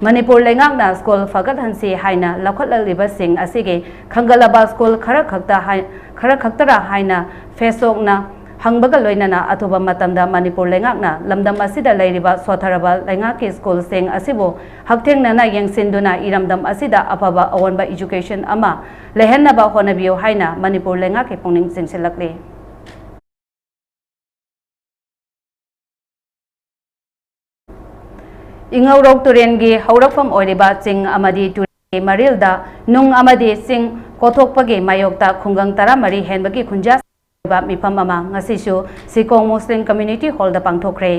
ꯃꯅꯤꯄꯨꯔ ꯂꯩꯉꯥꯛꯅ ꯁ꯭ꯀꯨꯜ ꯐꯒꯠꯍꯟꯁꯤ ꯍꯥꯏꯅ ꯂꯧꯈꯠꯂꯛꯂꯤꯕꯁꯤꯡ ꯑꯁꯤꯒꯤ ꯈꯪꯒꯠꯂꯕ ꯁ꯭ꯀꯨꯜ ꯈꯔ ꯈꯛꯇ ꯍꯥꯏ-, ꯈꯔ ꯈꯛꯇꯔ ꯍꯥꯏꯅ ꯐꯦꯁꯣꯛꯅ ꯍꯪꯕꯒ ꯂꯣꯏꯅꯅ ꯑꯊꯨꯕ ꯃꯇꯝꯗ ꯃꯅꯤꯄꯨꯔ ꯂꯩꯉꯥꯛꯅ ꯂꯝꯗꯝ ꯑꯁꯤꯗ ꯂꯩꯔꯤꯕ ꯁꯣꯠꯊꯔꯕ ꯂꯩꯉꯥꯛꯀꯤ ꯁ꯭ꯀꯨꯜꯁꯤꯡ ꯑꯁꯤꯕꯨ ꯍꯛꯊꯦꯡꯅꯅ ꯌꯦꯡꯁꯤꯟꯗꯨꯅ ꯏꯔꯝꯗꯝ ꯑꯁꯤꯗ ꯑꯐꯕ ꯑꯑꯣꯟꯕ ꯏꯖꯨꯀꯦꯁꯟ ꯑꯃ ꯂꯩꯍꯟꯅꯕ ꯍꯣꯠꯅꯕꯤꯌꯨ ꯍꯥꯏꯅ ꯃꯅꯤꯄꯨꯔ ꯂꯩꯉꯥꯛꯀꯤ ꯄꯨꯛꯅꯤꯡ ꯆꯤꯡꯁꯤꯜꯂꯛꯂꯤ꯫ ꯏꯉꯧꯔꯣꯛ ꯇꯨꯔꯦꯜꯒꯤ ꯍꯧꯔꯛꯐꯝ ꯑꯣꯏꯔꯤꯕ ꯆꯤꯡ ꯑꯃꯗꯤ ꯇꯨꯔꯦꯜꯒꯤ ꯃꯔꯤꯜꯗ ꯅꯨꯡ ꯑꯃꯗꯤ ꯆꯤꯡ ꯀꯣꯊꯣꯛꯄꯒꯤ ꯃꯥꯌꯣꯛꯇ ꯈꯨꯡꯒꯪ ꯇꯔꯥꯃꯔꯤ ꯍꯦꯟꯕꯒꯤ ꯈꯨꯟꯖꯥ ꯑꯣꯏꯕ ꯃꯤꯐꯝ ꯑꯃ ꯉꯁꯤꯁꯨ ꯁꯤꯀꯣꯡ ꯃꯨꯁꯂꯤꯝ ꯀꯝꯃ꯭ꯌꯨꯅꯤꯇꯤ ꯍꯣꯜꯗ ꯄꯥꯡꯊꯣꯛꯈ꯭ꯔꯦ꯫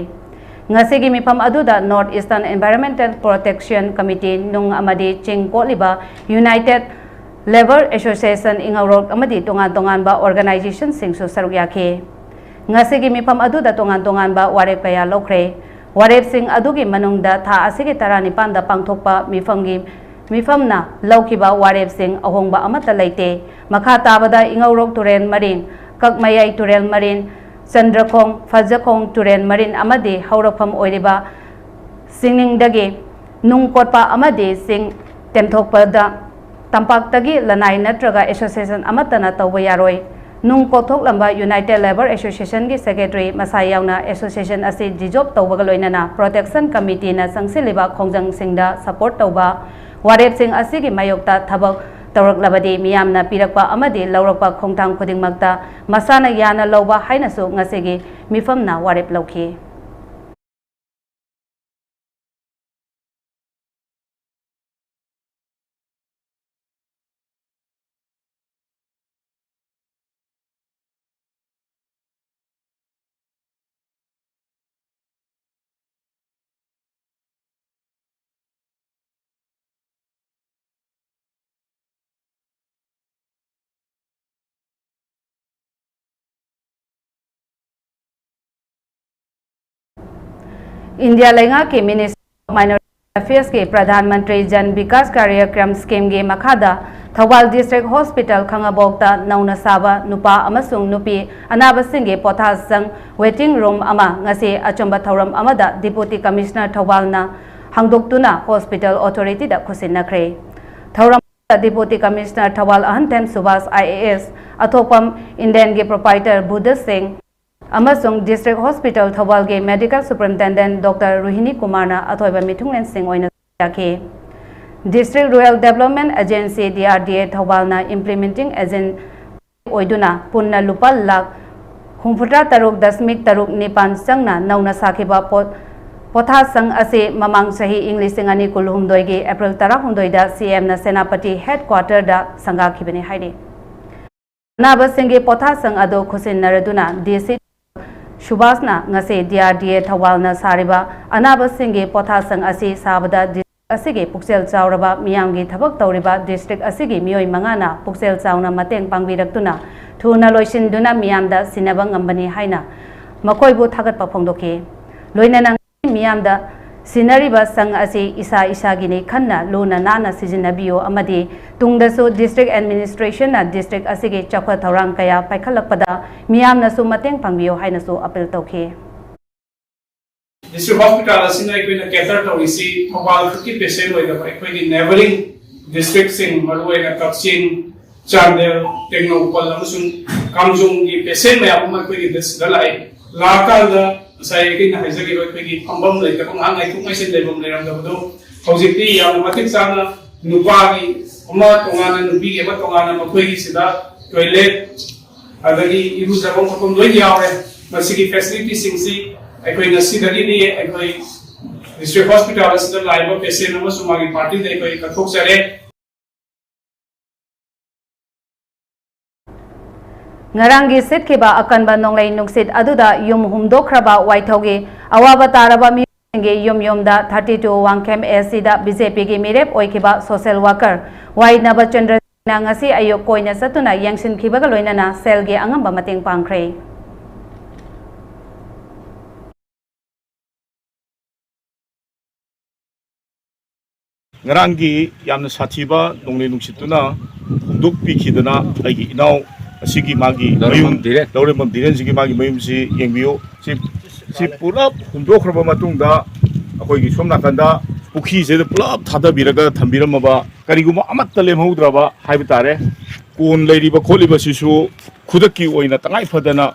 ꯉꯁꯤꯒꯤ ꯃꯤꯐꯝ ꯑꯗꯨꯗ north eastern environmental protection committee, ꯅꯨꯡ ꯑꯃꯗꯤ ꯆꯤꯡ ꯀꯣꯠꯂꯤꯕ ꯌꯨꯅꯥꯏꯇꯦꯠ ꯂꯦꯕꯔ ꯑꯦꯁꯣꯁꯤꯌꯦꯁꯟ ꯏꯉꯧꯔꯣꯛ ꯑꯃꯗꯤ ꯇꯣꯉꯥꯟ ꯇꯣꯉꯥꯟꯕ ꯑꯣꯔꯒꯅꯥꯏꯖꯦꯁꯟꯁꯤꯡꯁꯨ ꯁꯔꯨꯛ ꯌꯥꯈꯤ꯫ ꯉꯁꯤꯒꯤ ꯃꯤꯐꯝ ꯑꯗꯨꯗ ꯇꯣꯉꯥꯟ ꯇꯣꯉꯥꯟꯕ ꯋꯥꯔꯦꯞ ꯀꯌꯥ ꯂꯧꯈ꯭ꯔꯦ꯫ ꯋꯥꯔꯦꯞꯁꯤꯡ ꯑꯗꯨꯒꯤ ꯃꯅꯨꯡꯗ ꯊꯥ ꯑꯁꯤꯒꯤ ꯇꯔꯥꯅꯤꯄꯥꯟꯗ ꯄꯥꯡꯊꯣꯛꯄ ꯃꯤꯐꯝꯒꯤ, ꯃꯤꯐꯝꯅ ꯂꯧꯈꯤꯕ ꯋꯥꯔꯦꯞꯁꯤꯡ ꯑꯍꯣꯡꯕ ꯑꯃꯠꯇ ꯂꯩꯇꯦ꯫ ꯃꯈꯥ ꯇꯥꯕꯗ ꯏꯉꯧꯔꯣꯛ ꯇꯨꯔꯦꯜ ꯃꯔꯤꯟ, ꯀꯛꯃꯌꯥꯏ ꯇꯨꯔꯦꯜ ꯃꯔꯤꯟ, ꯆꯟꯗ꯭ꯔꯈꯣꯡ, ꯐꯖꯈꯣꯡ ꯇꯨꯔꯦꯜ ꯃꯔꯤꯟ ꯑꯃꯗꯤ ꯍꯧꯔꯛꯐꯝ ꯑꯣꯏꯔꯤꯕ ꯆꯤꯡꯅꯤꯡꯗꯒꯤ ꯅꯨꯡ ꯀꯣꯠꯄ ꯑꯃꯗꯤ ꯆꯤꯡ ꯇꯦꯝꯊꯣꯛꯄꯗ ꯇꯝꯄꯥꯛꯇꯒꯤ ꯂꯅꯥꯏ ꯅꯠꯇ꯭ꯔꯒ ꯑꯦꯁꯣꯁꯤꯌꯦꯁꯟ ꯑꯃꯠꯇꯅ ꯇꯧꯕ ꯌꯥꯔꯣꯏ꯫ ꯅꯨꯡ ꯀꯣꯛꯊꯣꯛꯂꯝꯕ United Labour Associationꯒꯤ secretary ꯃꯁꯥ ꯌꯥꯎꯅ association ꯑꯁꯤ dissolve ꯇꯧꯕꯒ ꯂꯣꯏꯅꯅ protection committeeꯅ ꯆꯪꯁꯤꯜꯂꯤꯕ ꯈꯣꯡꯖꯪꯁꯤꯡꯗ support ꯇꯧꯕ ꯋꯥꯔꯦꯞꯁꯤꯡ ꯑꯁꯤꯒꯤ ꯃꯥꯌꯣꯛꯇ ꯊꯕꯛ ꯇꯧꯔꯛꯂꯕꯗꯤ ꯃꯤꯌꯥꯝꯅ ꯄꯤꯔꯛꯄ ꯑꯃꯗꯤ ꯂꯧꯔꯛꯄ ꯈꯣꯡꯊꯥꯡ ꯈꯨꯗꯤꯡꯃꯛꯇ ꯃꯁꯥꯅ ꯌꯥꯅ ꯂꯧꯕ ꯍꯥꯏꯅꯁꯨ ꯉꯁꯤꯒꯤ ꯃꯤꯐꯝꯅ ꯋꯥꯔꯦꯞ ꯂꯧꯈꯤ꯫ ꯏꯟꯗꯤꯌꯥ ꯂꯩꯉꯥꯛꯀꯤ Ministry of Minority Affairsꯀꯤ Pradhan Mantri Jan Vikas ꯀꯥꯔꯌꯀ꯭ꯔꯝ schemeꯒꯤ ꯃꯈꯥꯗ ꯊꯧꯕꯥꯜ District Hospital ꯈꯥꯉꯕꯣꯛꯇ ꯅꯧꯅ ꯁꯥꯕ ꯅꯨꯄꯥ ꯑꯃꯁꯨꯡ ꯅꯨꯄꯤ ꯑꯅꯥꯕꯁꯤꯡꯒꯤ ꯄꯣꯊꯥꯁꯪ waiting room ꯑꯃ ꯉꯁꯤ ꯑꯆꯝꯕ ꯊꯧꯔꯝ ꯑꯃꯗ Deputy Commissioner ꯊꯧꯕꯥꯜꯅ ꯍꯥꯡꯗꯣꯛꯇꯨꯅ hospital authorityꯗ ꯈꯨꯠꯁꯤꯟꯅꯈ꯭ꯔꯦ꯫ ꯊꯧꯔꯝ ꯑꯗꯨꯗ Deputy Commissioner Thoubal ꯑꯍꯟꯊꯦꯝ Subhas IAS, ꯑꯊꯣꯛꯄꯝ Indianꯒꯤ proprietor ꯕꯨꯙ ꯁꯤꯡ ꯑꯃꯁꯨꯡ District Hospital ꯊꯧꯕꯥꯜꯒꯤ Medical Superintendent Doctor ꯔꯣꯍꯤꯅꯤ ꯀꯨꯃꯥꯔꯅ ꯑꯊꯣꯏꯕ ꯃꯤꯊꯨꯡꯂꯦꯟꯁꯤꯡ ꯑꯣꯏꯅ ꯌꯥꯈꯤ꯫ District Rural Development Agency, DRDA, ꯊꯧꯕꯥꯜꯅ implementing agent ꯑꯣꯏꯗꯨꯅ ꯄꯨꯟꯅ ꯂꯨꯄꯥ ꯂꯥꯈ ꯍꯨꯝꯐꯨꯇꯔꯥ ꯇꯔꯨꯛ ꯗꯁꯃꯤꯛ ꯇꯔꯨꯛ ꯅꯤꯄꯥꯟ ꯆꯪꯅ ꯅꯧꯅ ꯁꯥꯈꯤꯕ ꯄꯣꯠ-, ꯄꯣꯊꯥꯁꯪ ꯑꯁꯤ ꯃꯃꯥꯡ ꯆꯍꯤ ꯏꯪ ꯂꯤꯁꯤꯡ ꯑꯅꯤ ꯀꯨꯟꯍꯨꯝꯗꯣꯏꯒꯤ April ꯇꯔꯥꯍꯨꯝꯗꯣꯏꯗ CMꯅ ꯁꯦꯅꯥꯄꯇꯤ headquarterꯗ ꯁꯪꯒꯥꯈꯤꯕꯅꯤ ꯍꯥꯏꯔꯤ꯫ ꯑꯅꯥꯕꯁꯤꯡꯒꯤ ꯄꯣꯊꯥꯁꯪ ꯑꯗꯨ ꯈꯨꯠꯁꯤꯟꯅꯔꯗꯨꯅ DC ꯁꯨꯕꯥꯁꯅ ꯉꯁꯤ DRDA ꯊꯧꯕꯥꯜꯅ ꯁꯥꯔꯤꯕ ꯑꯅꯥꯕꯁꯤꯡꯒꯤ ꯄꯣꯊꯥꯁꯪ ꯑꯁꯤ ꯁꯥꯕꯗ district ꯑꯁꯤꯒꯤ ꯄꯨꯛꯆꯦꯜ ꯆꯥꯎꯔꯕ ꯃꯤꯌꯥꯝꯒꯤ ꯊꯕꯛ ꯇꯧꯔꯤꯕ district ꯑꯁꯤꯒꯤ ꯃꯤꯑꯣꯏ ꯃꯉꯥꯅ ꯄꯨꯛꯆꯦꯜ ꯆꯥꯎꯅ ꯃꯇꯦꯡ ꯄꯥꯡꯕꯤꯔꯛꯇꯨꯅ ꯊꯨꯅ ꯂꯣꯏꯁꯤꯟꯗꯨꯅ ꯃꯤꯌꯥꯝꯗ ꯁꯤꯟꯅꯕ ꯉꯝꯕꯅꯤ ꯍꯥꯏꯅ ꯃꯈꯣꯏꯕꯨ ꯊꯥꯒꯠꯄ ꯐꯣꯡꯗꯣꯛꯈꯤ꯫ ꯂꯣꯏꯅꯅ ꯃꯤꯌꯥꯝꯗ ꯁꯤꯟꯅꯔꯤꯕ ꯁꯪ ꯑꯁꯤ ꯏꯁꯥ ꯏꯁꯥꯒꯤꯅꯤ ꯈꯟꯅ ꯂꯨꯅ ꯅꯥꯟꯅ ꯁꯤꯖꯤꯟꯅꯕꯤꯌꯨ ꯑꯃꯗꯤ ꯇꯨꯡꯗꯁꯨ district administrationꯅ district ꯑꯁꯤꯒꯤ ꯆꯥꯎꯈꯠ ꯊꯧꯔꯥꯡ ꯀꯌꯥ ꯄꯥꯏꯈꯠꯂꯛꯄꯗ ꯃꯤꯌꯥꯝꯅꯁꯨ ꯃꯇꯦꯡ ꯄꯥꯡꯕꯤꯌꯨ ꯍꯥꯏꯅꯁꯨ appeal ꯇꯧꯈꯤ꯫ District Hospital ꯑꯁꯤꯅ ꯑꯩꯈꯣꯏꯅ cater ꯇꯧꯔꯤꯁꯤ ꯊꯧꯕꯥꯜ ꯈꯛꯀꯤ patient ꯑꯣꯏꯗꯕ ꯑꯩꯈꯣꯏꯒꯤ neighbouring districtꯁꯤꯡ, ꯃꯔꯨꯑꯣꯏꯅ ꯀꯛꯆꯤꯡ, ꯆꯥꯟꯗꯦꯜ, ꯇꯦꯡꯅꯧꯄꯜ ꯑꯃꯁꯨꯡ ꯀꯥꯝꯖꯣꯡꯒꯤ ꯄꯦꯁꯦꯟ ꯃꯌꯥꯝ ꯑꯃ ꯑꯩꯈꯣꯏꯒꯤ ꯁꯤꯗ ꯂꯥꯛꯑꯦ꯫ ꯂꯥꯛꯑꯀꯥꯟꯗ ꯉꯁꯥꯏ ꯑꯩꯅ ꯍꯥꯏꯖꯈꯤꯕ ꯑꯩꯈꯣꯏꯒꯤ ꯐꯝꯐꯝ ꯂꯩꯇꯕ, ꯉꯥꯏꯍꯥꯛ ꯉꯥꯏꯊꯣꯛ ꯉꯥꯏꯁꯤꯟ ꯂꯩꯐꯝ ꯂꯩꯔꯝꯗꯕꯗꯣ ꯍꯧꯖꯤꯛꯇꯤ ꯌꯥꯝꯅ ꯃꯇꯤꯛ ꯆꯥꯅ ꯅꯨꯄꯥꯒꯤ ꯑꯃ ꯇꯣꯉꯥꯟꯅ, ꯅꯨꯄꯤꯒꯤ ꯑꯃ ꯇꯣꯉꯥꯟꯅ, ꯃꯈꯣꯏꯒꯤ ꯁꯤꯗ ꯇꯣꯏꯂꯦꯠ, ꯑꯗꯒꯤ ꯏꯔꯨꯖꯐꯝ ꯈꯣꯠꯐꯝ ꯂꯣꯏ ꯌꯥꯎꯔꯦ꯫ ꯃꯁꯤꯒꯤ ꯐꯦꯁꯤꯂꯤꯇꯤꯁꯤꯡꯁꯤ ꯑꯩꯈꯣꯏ ꯉꯁꯤꯗꯒꯤꯗꯤ ꯑꯩꯈꯣꯏ ꯗꯤꯁꯇ꯭ꯔꯤꯛ ꯍꯣꯁꯄꯤꯇꯥꯜ ꯑꯁꯤꯗ ꯂꯥꯛꯏꯕ ꯄꯦꯁꯦꯟ ꯑꯃꯁꯨꯡ ꯃꯥꯒꯤ ꯄꯥꯔꯇꯤꯗ ꯑꯩꯈꯣꯏ ꯀꯠꯊꯣꯛꯆꯔꯦ꯫ ꯉꯔꯥꯡꯒꯤ ꯁꯤꯠꯈꯤꯕ ꯑꯀꯟꯕ ꯅꯣꯡꯂꯩ ꯅꯨꯡꯁꯤꯠ ꯑꯗꯨꯗ ꯌꯨꯝ ꯍꯨꯝꯗꯣꯛꯈ꯭ꯔꯕ ꯋꯥꯏꯊꯧꯒꯤ ꯑꯋꯥꯕ ꯇꯥꯔꯕ ꯃꯤꯑꯣꯏꯁꯤꯡꯒꯤ ꯌꯨꯝ ꯌꯨꯝꯗ thirty two ꯋꯥꯡꯈꯦꯝ ꯑꯦꯁ ꯁꯤꯗ ꯕꯤ ꯖꯦ ꯄꯤꯒꯤ ꯃꯤꯔꯦꯞ ꯑꯣꯏꯈꯤꯕ ꯁꯣꯁꯦꯜ ꯋꯥꯀꯔ ꯋꯥꯏ ꯅꯕꯆꯟꯗ꯭ꯔ ꯁꯤꯡꯅ ꯉꯁꯤ ꯑꯌꯨꯛ ꯀꯣꯏꯅ ꯆꯠꯇꯨꯅ ꯌꯦꯡꯁꯤꯟꯈꯤꯕꯒ ꯂꯣꯏꯅꯅ ꯁꯦꯜꯒꯤ ꯑꯉꯝꯕ ꯃꯇꯦꯡ ꯄꯥꯡꯈ꯭ꯔꯦ꯫ ꯉꯔꯥꯡꯒꯤ ꯌꯥꯝꯅ ꯁꯥꯊꯤꯕ ꯅꯣꯡꯂꯩ ꯅꯨꯡꯁꯤꯠꯇꯨꯅ ꯍꯨꯝꯗꯣꯛꯄꯤꯈꯤꯗꯅ ꯑꯩꯒꯤ ꯏꯅꯥꯎ ꯑꯁꯤꯒꯤ ꯃꯥꯒꯤ ꯂꯧꯔꯦꯝꯕꯝ ꯃꯌꯨꯝ, ꯙꯤꯔꯦꯟ꯫ ꯂꯧꯔꯦꯝꯕꯝ ꯙꯤꯔꯦꯟꯁꯤꯒꯤ ꯃꯥꯒꯤ ꯃꯌꯨꯝꯁꯤ ꯌꯦꯡꯕꯤꯌꯨ꯫ ꯁꯤ, ꯁꯤ ꯄꯨꯂꯞ ꯍꯨꯝꯗꯣꯛꯈ꯭ꯔꯕ ꯃꯇꯨꯡꯗ ꯑꯩꯈꯣꯏꯒꯤ ꯁꯣꯝ ꯅꯥꯀꯟꯗ ꯄꯨꯈ꯭ꯔꯤꯁꯤꯗ ꯄꯨꯂꯞ ꯊꯥꯗꯕꯤꯔꯒ ꯊꯝꯕꯤꯔꯝꯃꯕ, ꯀꯔꯤꯒꯨꯝꯕ ꯑꯃꯠꯇ ꯂꯦꯝꯍꯧꯗ꯭ꯔꯕ ꯍꯥꯏꯕ ꯇꯥꯔꯦ꯫ ꯀꯣꯟ ꯂꯩꯔꯤꯕ ꯈꯣꯠꯂꯤꯕꯁꯤꯁꯨ ꯈꯨꯗꯛꯀꯤ ꯑꯣꯏꯅ ꯇꯉꯥꯏ ꯐꯗꯅ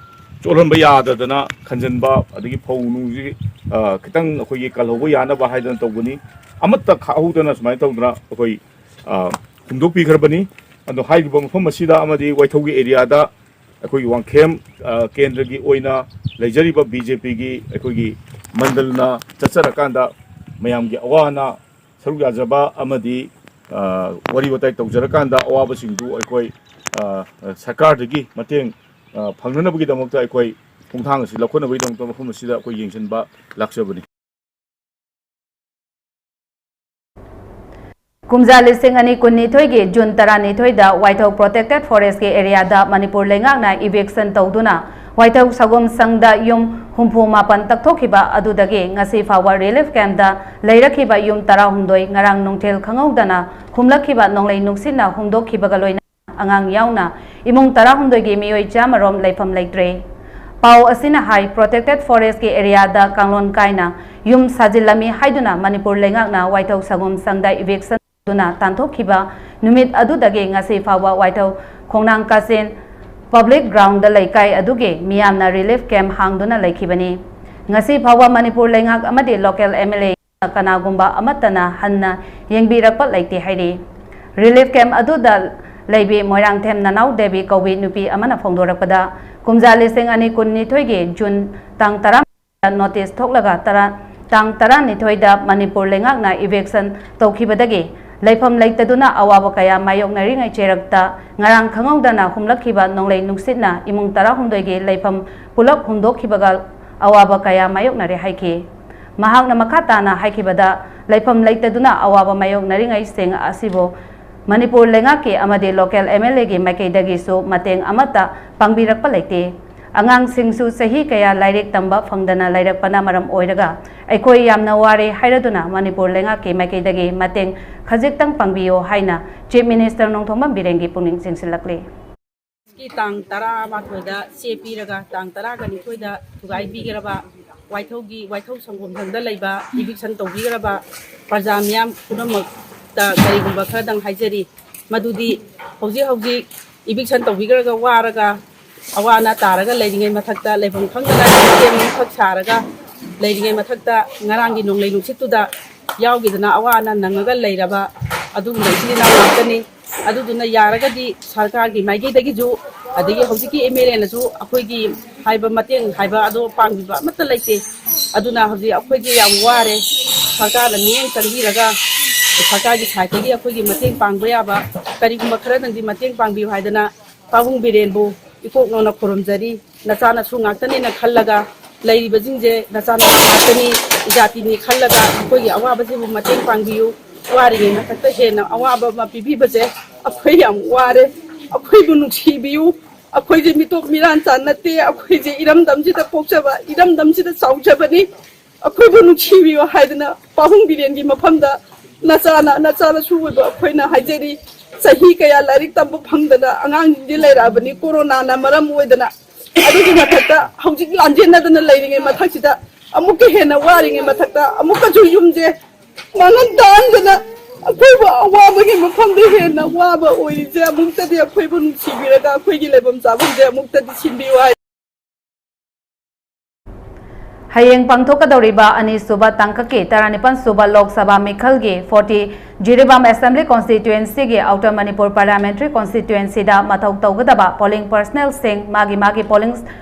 ꯆꯣꯠꯍꯟꯕ ꯌꯥꯗꯗꯅ ꯈꯟꯖꯟꯕ, ꯑꯗꯒꯤ ꯐꯧ ꯅꯨꯡꯁꯤ, ꯑ, ꯈꯤꯇꯪ ꯑꯩꯈꯣꯏꯒꯤ ꯀꯜꯍꯧꯕ ꯌꯥꯅꯕ ꯍꯥꯏꯗꯅ ꯇꯧꯕꯅꯤ꯫ ꯑꯃꯠꯇ ꯈꯥꯛꯍꯧꯗꯅ ꯁꯨꯃꯥꯏꯅ ꯇꯧꯗꯅ ꯑꯩꯈꯣꯏ, ꯑ, ꯍꯨꯝꯗꯣꯛꯄꯤꯈ꯭ꯔꯕꯅꯤ꯫ ꯑꯗꯣ ꯍꯥꯏꯔꯤꯕ ꯃꯐꯝ ꯑꯁꯤꯗ ꯑꯃꯗꯤ ꯋꯥꯏꯊꯧꯒꯤ ꯑꯦꯔꯤꯌꯥꯗ ꯑꯩꯈꯣꯏꯒꯤ ꯋꯥꯡꯈꯦꯝ, ꯑ, ꯀꯦꯟꯗ꯭ꯔꯒꯤ ꯑꯣꯏꯅ ꯂꯩꯖꯔꯤꯕ ꯕꯤ ꯖꯦ ꯄꯤꯒꯤ ꯑꯩꯈꯣꯏꯒꯤ ꯃꯟꯗꯜꯅ ꯆꯠꯆꯔꯀꯥꯟꯗ ꯃꯌꯥꯝꯒꯤ ꯑꯋꯥ ꯑꯅꯥ ꯁꯔꯨꯛ ꯌꯥꯖꯕ ꯑꯃꯗꯤ, ꯑ, ꯋꯥꯔꯤ ꯋꯥꯇꯥꯏ ꯇꯧꯖꯔꯀꯥꯟꯗ ꯑꯋꯥꯕꯁꯤꯡꯗꯨ ꯑꯩꯈꯣꯏ, ꯑ, ꯁꯔꯀꯥꯔꯗꯒꯤ ꯃꯇꯦꯡ, ꯑ, ꯐꯪꯅꯅꯕꯒꯤꯗꯃꯛꯇ ꯑꯩꯈꯣꯏ ꯈꯣꯡꯊꯥꯡ ꯑꯁꯤ ꯂꯧꯈꯠꯅꯕꯒꯤꯗꯃꯛꯇ ꯃꯐꯝ ꯑꯁꯤꯗ ꯑꯩꯈꯣꯏ ꯌꯦꯡꯁꯤꯟꯕ ꯂꯥꯛꯆꯕꯅꯤ꯫ ꯀꯨꯝꯖꯥ ꯂꯤꯁꯤꯡ ꯑꯅꯤ ꯀꯨꯟꯅꯤꯊꯣꯏꯒꯤ ꯖꯨꯟ ꯇꯔꯥꯅꯤꯊꯣꯏꯗ ꯋꯥꯏꯊꯧ ꯄ꯭ꯔꯣꯇꯦꯛꯇꯦꯠ ꯐꯣꯔꯦꯁꯀꯤ ꯑꯦꯔꯤꯌꯥꯗ ꯃꯅꯤꯄꯨꯔ ꯂꯩꯉꯥꯛꯅ ꯏꯚꯤꯛꯁꯟ ꯇꯧꯗꯨꯅ ꯋꯥꯏꯊꯧ ꯁꯒꯣꯝ ꯁꯪꯗ ꯌꯨꯝ ꯍꯨꯝꯐꯨ ꯃꯥꯄꯟ ꯇꯛꯊꯣꯛꯈꯤꯕ ꯑꯗꯨꯗꯒꯤ ꯉꯁꯤ ꯐꯥꯎꯕ ꯔꯤꯂꯤꯐ ꯀꯦꯝꯞꯇ ꯂꯩꯔꯛꯈꯤꯕ ꯌꯨꯝ ꯇꯔꯥꯍꯨꯝꯗꯣꯏ ꯉꯔꯥꯡ ꯅꯨꯡꯊꯤꯜ ꯈꯪꯍꯧꯗꯅ ꯍꯨꯝꯂꯛꯈꯤꯕ ꯅꯣꯡꯂꯩ ꯅꯨꯡꯁꯤꯠꯅ ꯍꯨꯝꯗꯣꯛꯈꯤꯕꯒ ꯂꯣꯏꯅꯅ ꯑꯉꯥꯡ ꯌꯥꯎꯅ ꯏꯃꯨꯡ ꯇꯔꯥꯍꯨꯝꯗꯣꯏꯒꯤ ꯃꯤꯑꯣꯏ ꯆꯥꯝꯃꯔꯣꯝ ꯂꯩꯐꯝ ꯂꯩꯇ꯭ꯔꯦ꯫ ꯄꯥꯎ ꯑꯁꯤꯅ ꯍꯥꯏ, ꯄ꯭ꯔꯣꯇꯦꯛꯇꯦꯠ ꯐꯣꯔꯦꯁꯀꯤ ꯑꯦꯔꯤꯌꯥꯗ ꯀꯥꯡꯂꯣꯟ ꯀꯥꯏꯅ ꯌꯨꯝ ꯁꯥꯖꯤꯜꯂꯝꯃꯤ ꯍꯥꯏꯗꯨꯅ ꯃꯅꯤꯄꯨꯔ ꯂꯩꯉꯥꯛꯅ ꯋꯥꯏꯊꯧ ꯁꯒꯣꯝ ꯁꯪꯗ ꯏꯚꯤꯛꯁꯟ ꯇꯧꯗꯨꯅ ꯇꯥꯟꯊꯣꯛꯈꯤꯕ ꯅꯨꯃꯤꯠ ꯑꯗꯨꯗꯒꯤ ꯉꯁꯤ ꯐꯥꯎꯕ ꯋꯥꯏꯊꯧ ꯈꯣꯡꯅꯥꯡ ꯀꯥꯆꯤꯟ ꯄꯕ꯭ꯂꯤꯛ ꯒ꯭ꯔꯥꯎꯟꯗ ꯂꯩꯀꯥꯏ ꯑꯗꯨꯒꯤ ꯃꯤꯌꯥꯝꯅ ꯔꯤꯂꯤꯐ ꯀꯦꯝꯞ ꯍꯥꯡꯗꯨꯅ ꯂꯩꯈꯤꯕꯅꯤ꯫ ꯉꯁꯤ ꯐꯥꯎꯕ ꯃꯅꯤꯄꯨꯔ ꯂꯩꯉꯥꯛ ꯑꯃꯗꯤ ꯂꯣꯀꯦꯜ ꯑꯦꯝ ꯑꯦꯜ ꯑꯦ ꯀꯅꯥꯒꯨꯝꯕ ꯑꯃꯠꯇꯅ ꯍꯟꯅ ꯌꯦꯡꯕꯤꯔꯛꯄ ꯂꯩꯇꯦ ꯍꯥꯏꯔꯤ꯫ ꯔꯤꯂꯤꯐ ꯀꯦꯝꯞ ꯑꯗꯨꯗ ꯂꯩꯕꯤ ꯃꯣꯏꯔꯥꯡꯊꯦꯝ ꯅꯅꯥꯎ ꯗꯦꯕꯤ ꯀꯧꯕꯤ ꯅꯨꯄꯤ ꯑꯃꯅ ꯐꯣꯡꯗꯣꯔꯛꯄꯗ, ꯀꯨꯝꯖꯥ ꯂꯤꯁꯤꯡ ꯑꯅꯤ ꯀꯨꯟꯅꯤꯊꯣꯏꯒꯤ ꯖꯨꯟ ꯇꯥꯡ ꯇꯔꯥ ꯅꯣꯇꯤꯁ ꯊꯣꯛꯂꯒ ꯇꯔꯥ, ꯇꯥꯡ ꯇꯔꯥꯅꯤꯊꯣꯏꯗ ꯃꯅꯤꯄꯨꯔ ꯂꯩꯉꯥꯛꯅ ꯏꯚꯤꯛꯁꯟ ꯇꯧꯈꯤꯕꯗꯒꯤ ꯂꯩꯐꯝ ꯂꯩꯇꯗꯨꯅ ꯑꯋꯥꯕ ꯀꯌꯥ ꯃꯥꯌꯣꯛꯅꯔꯤꯉꯩ ꯆꯦꯔꯛꯇ ꯉꯔꯥꯡ ꯈꯪꯍꯧꯗꯅ ꯍꯨꯝꯂꯛꯈꯤꯕ ꯅꯣꯡꯂꯩ ꯅꯨꯡꯁꯤꯠꯅ ꯏꯃꯨꯡ ꯇꯔꯥꯍꯨꯝꯗꯣꯏꯒꯤ ꯂꯩꯐꯝ ꯄꯨꯂꯞ ꯍꯨꯝꯗꯣꯛꯈꯤꯕꯒ ꯑꯋꯥꯕ ꯀꯌꯥ ꯃꯥꯌꯣꯛꯅꯔꯦ ꯍꯥꯏꯈꯤ꯫ ꯃꯍꯥꯛꯅ ꯃꯈꯥ ꯇꯥꯅ ꯍꯥꯏꯈꯤꯕꯗ, ꯂꯩꯐꯝ ꯂꯩꯇꯗꯨꯅ ꯑꯋꯥꯕ ꯃꯥꯌꯣꯛꯅꯔꯤꯉꯩꯁꯤꯡ ꯑꯁꯤꯕꯨ ꯃꯅꯤꯄꯨꯔ ꯂꯩꯉꯥꯛꯀꯤ ꯑꯃꯗꯤ ꯂꯣꯀꯦꯜ ꯑꯦꯝ ꯑꯦꯜ ꯑꯦꯒꯤ ꯃꯥꯏꯀꯩꯗꯒꯤꯁꯨ ꯃꯇꯦꯡ ꯑꯃꯠꯇ ꯄꯥꯡꯕꯤꯔꯛꯄ ꯂꯩꯇꯦ꯫ ꯑꯉꯥꯡꯁꯤꯡꯁꯨ ꯆꯍꯤ ꯀꯌꯥ ꯂꯥꯏꯔꯤꯛ ꯇꯝꯕ ꯐꯪꯗꯅ ꯂꯩꯔꯛꯄꯅ ꯃꯔꯝ ꯑꯣꯏꯔꯒ ꯑꯩꯈꯣꯏ ꯌꯥꯝꯅ ꯋꯥꯔꯦ ꯍꯥꯏꯔꯗꯨꯅ ꯃꯅꯤꯄꯨꯔ ꯂꯩꯉꯥꯛꯀꯤ ꯃꯥꯏꯀꯩꯗꯒꯤ ꯃꯇꯦꯡ ꯈꯖꯤꯛꯇꯪ ꯄꯥꯡꯕꯤꯌꯣ ꯍꯥꯏꯅ ꯆꯤꯐ ꯃꯤꯅꯤꯁꯇꯔ ꯅꯣꯡꯊꯣꯝꯕꯝ ꯕꯤꯔꯦꯟꯒꯤ ꯄꯨꯛꯅꯤꯡ ꯆꯤꯡꯁꯤꯜꯂꯛꯂꯤ꯫ ꯀꯤ ꯇꯥꯡ ꯇꯔꯥꯃꯥꯊꯣꯏꯗ ꯆꯦ ꯄꯤꯔꯒ ꯇꯥꯡ ꯇꯔꯥꯒ ꯅꯤꯊꯣꯏꯗ ꯊꯨꯒꯥꯏꯕꯤꯈ꯭ꯔꯕ ꯋꯥꯏꯊꯧꯒꯤ, ꯋꯥꯏꯊꯧ ꯁꯪꯒꯣꯝꯊꯪꯗ ꯂꯩꯕ ꯏꯚꯤꯛꯁꯟ ꯇꯧꯕꯤꯈ꯭ꯔꯕ ꯄ꯭ꯔꯖꯥ ꯃꯤꯌꯥꯝ ꯄꯨꯝꯅꯃꯛꯇ ꯀꯔꯤꯒꯨꯝꯕ ꯈꯔꯗꯪ ꯍꯥꯏꯖꯔꯤ꯫ ꯃꯗꯨꯗꯤ ꯍꯧꯖꯤꯛ ꯍꯧꯖꯤꯛ ꯏꯚꯤꯛꯁꯟ ꯇꯧꯕꯤꯈ꯭ꯔꯒ ꯋꯥꯔꯒ ꯑꯋꯥ ꯑꯅꯥ ꯇꯥꯔꯒ ꯂꯩꯔꯤꯉꯩ ꯃꯊꯛꯇ, ꯂꯩꯐꯝ ꯈꯪꯗꯅ ꯏꯆꯦꯜ ꯃꯊꯛ ꯁꯥꯔꯒ ꯂꯩꯔꯤꯉꯩ ꯃꯊꯛꯇ, ꯉꯔꯥꯡꯒꯤ ꯅꯣꯡꯂꯩ ꯅꯨꯡꯁꯤꯠꯇꯨꯗ ꯌꯥꯎꯈꯤꯗꯅ ꯑꯋꯥ ꯑꯅꯥ ꯅꯪꯉꯒ ꯂꯩꯔꯕ ꯑꯗꯨꯒꯨꯝꯕ ꯏꯆꯤꯜ ꯏꯅꯥꯎ ꯉꯥꯛꯇꯅꯤ꯫ ꯑꯗꯨꯗꯨꯅ ꯌꯥꯔꯒꯗꯤ ꯁꯔꯀꯥꯔꯒꯤ ꯃꯥꯏꯀꯩꯗꯒꯤꯁꯨ, ꯑꯗꯒꯤ ꯍꯧꯖꯤꯛꯀꯤ ꯑꯦꯝ ꯑꯦꯜ ꯑꯦꯅꯁꯨ ꯑꯩꯈꯣꯏꯒꯤ ꯍꯥꯏꯕ ꯃꯇꯦꯡ ꯍꯥꯏꯕ ꯑꯗꯣ ꯄꯥꯡꯕꯤꯕ ꯑꯃꯠꯇ ꯂꯩꯇꯦ꯫ ꯑꯗꯨꯅ ꯍꯧꯖꯤꯛ ꯑꯩꯈꯣꯏꯁꯦ ꯌꯥꯝ ꯋꯥꯔꯦ꯫ ꯁꯔꯀꯥꯔꯅ ꯃꯤꯠꯌꯦꯡ ꯆꯪꯕꯤꯔꯒ ꯁꯔꯀꯥꯔꯒꯤ ꯁꯥꯏꯠꯇꯒꯤ ꯑꯩꯈꯣꯏꯒꯤ ꯃꯇꯦꯡ ꯄꯥꯡꯕ ꯌꯥꯕ ꯀꯔꯤꯒꯨꯝꯕ ꯈꯔꯗꯪꯗꯤ ꯃꯇꯦꯡ ꯄꯥꯡꯕꯤꯌꯨ ꯍꯥꯏꯗꯅ ꯄꯥꯕꯨꯡ ꯕꯤꯔꯦꯟꯕꯨ ꯏꯀꯣꯛ ꯅꯧꯅ ꯈꯨꯔꯨꯝꯖꯔꯤ꯫ ꯅꯆꯥꯅꯁꯨ ꯉꯥꯛꯇꯅꯦꯅ ꯈꯜꯂꯒ, ꯂꯩꯔꯤꯕꯁꯤꯡꯁꯦ ꯅꯆꯥꯅꯁꯨ ꯉꯥꯛꯇꯅꯤ, ꯏꯖꯥꯇꯤꯅꯤ ꯈꯜꯂꯒ ꯑꯩꯈꯣꯏꯒꯤ ꯑꯋꯥꯕꯁꯤꯕꯨ ꯃꯇꯦꯡ ꯄꯥꯡꯕꯤꯌꯨ꯫ ꯋꯥꯔꯤꯉꯩ ꯃꯊꯛꯇ ꯍꯦꯟꯅ ꯑꯋꯥꯕ ꯑꯃ ꯄꯤꯕꯤꯕꯁꯦ ꯑꯩꯈꯣꯏ ꯌꯥꯝ ꯋꯥꯔꯦ꯫ ꯑꯩꯈꯣꯏꯕꯨ ꯅꯨꯡꯁꯤꯕꯤꯌꯨ꯫ ꯑꯩꯈꯣꯏꯁꯦ ꯃꯤꯇꯣꯞ ꯃꯤꯔꯥꯟꯆꯥ ꯅꯠꯇꯦ꯫ ꯑꯩꯈꯣꯏꯁꯦ ꯏꯔꯝꯗꯝꯁꯤꯗ ꯄꯣꯛꯆꯕ, ꯏꯔꯝꯗꯝꯁꯤꯗ ꯆꯥꯎꯖꯕꯅꯤ꯫ ꯑꯩꯈꯣꯏꯕꯨ ꯅꯨꯡꯁꯤꯕꯤꯌꯨ ꯍꯥꯏꯗꯅ ꯄꯥꯕꯨꯡ ꯕꯤꯔꯦꯟꯒꯤ ꯃꯐꯝꯗ ꯅꯆꯥꯅ, ꯅꯆꯥꯅꯁꯨ ꯑꯣꯏꯕ ꯑꯩꯈꯣꯏꯅ ꯍꯥꯏꯖꯔꯤ꯫ ꯆꯍꯤ ꯀꯌꯥ ꯂꯥꯏꯔꯤꯛ ꯇꯝꯕ ꯐꯪꯗꯅ ꯑꯉꯥꯡꯁꯤꯡꯁꯦ ꯂꯩꯔꯛꯑꯕꯅꯤ, ꯀꯣꯔꯣꯅꯥꯅ ꯃꯔꯝ ꯑꯣꯏꯗꯅ꯫ ꯑꯗꯨꯒꯤ ꯃꯊꯛꯇ ꯍꯧꯖꯤꯛ ꯂꯥꯟꯖꯦꯟꯅꯗꯅ ꯂꯩꯔꯤꯉꯩ ꯃꯊꯛꯁꯤꯗ, ꯑꯃꯨꯛꯀ ꯍꯦꯟꯅ ꯋꯥꯔꯤꯉꯩ ꯃꯊꯛꯇ, ꯑꯃꯨꯛꯀꯁꯨ ꯌꯨꯝꯁꯦ ꯃꯥꯡꯍꯟ ꯇꯥꯍꯟꯗꯅ ꯑꯩꯈꯣꯏꯕꯨ ꯑꯋꯥꯕꯒꯤ ꯃꯐꯝꯗ ꯍꯦꯟꯅ ꯋꯥꯕ ꯑꯣꯏꯔꯤꯁꯦ ꯑꯃꯨꯛꯇꯗꯤ ꯑꯩꯈꯣꯏꯕꯨ ꯅꯨꯡꯁꯤꯕꯤꯔꯒ ꯑꯩꯈꯣꯏꯒꯤ ꯂꯩꯐꯝ ꯆꯥꯐꯝꯁꯦ ꯑꯃꯨꯛꯇꯗꯤ ꯁꯤꯟꯕꯤꯌꯨ ꯍꯥꯏ꯫ ꯍꯌꯦꯡ ꯄꯥꯡꯊꯣꯛꯀꯗꯧꯔꯤꯕ ꯑꯅꯤꯁꯨꯕ ꯇꯥꯡꯀꯛꯀꯤ ꯇꯔꯥꯅꯤꯄꯥꯟ ꯁꯨꯕ ꯂꯣꯛ ꯁꯚꯥ ꯃꯤꯈꯜꯒꯤ ꯐꯣꯔꯇꯤ ꯖꯤꯔꯤꯕꯥꯝ ꯑꯦꯁꯦꯝꯕ꯭ꯂꯤ ꯀꯣꯟꯁꯇꯤꯇ꯭ꯋꯦꯟꯁꯤꯒꯤ ꯑꯥꯎꯇꯔ ꯃꯅꯤꯄꯨꯔ ꯄꯥꯔꯂꯤꯌꯥꯃꯦꯟꯇꯔꯤ ꯀꯣꯟꯁꯇꯤꯇ꯭ꯋꯦꯟꯁꯤꯗ ꯃꯊꯧ ꯇꯧꯒꯗꯕ ꯄꯣꯂꯤꯡ ꯄꯔꯁꯅꯦꯜꯁꯤꯡ ꯃꯥꯒꯤ ꯃꯥꯒꯤ ꯄꯣꯂꯤꯡ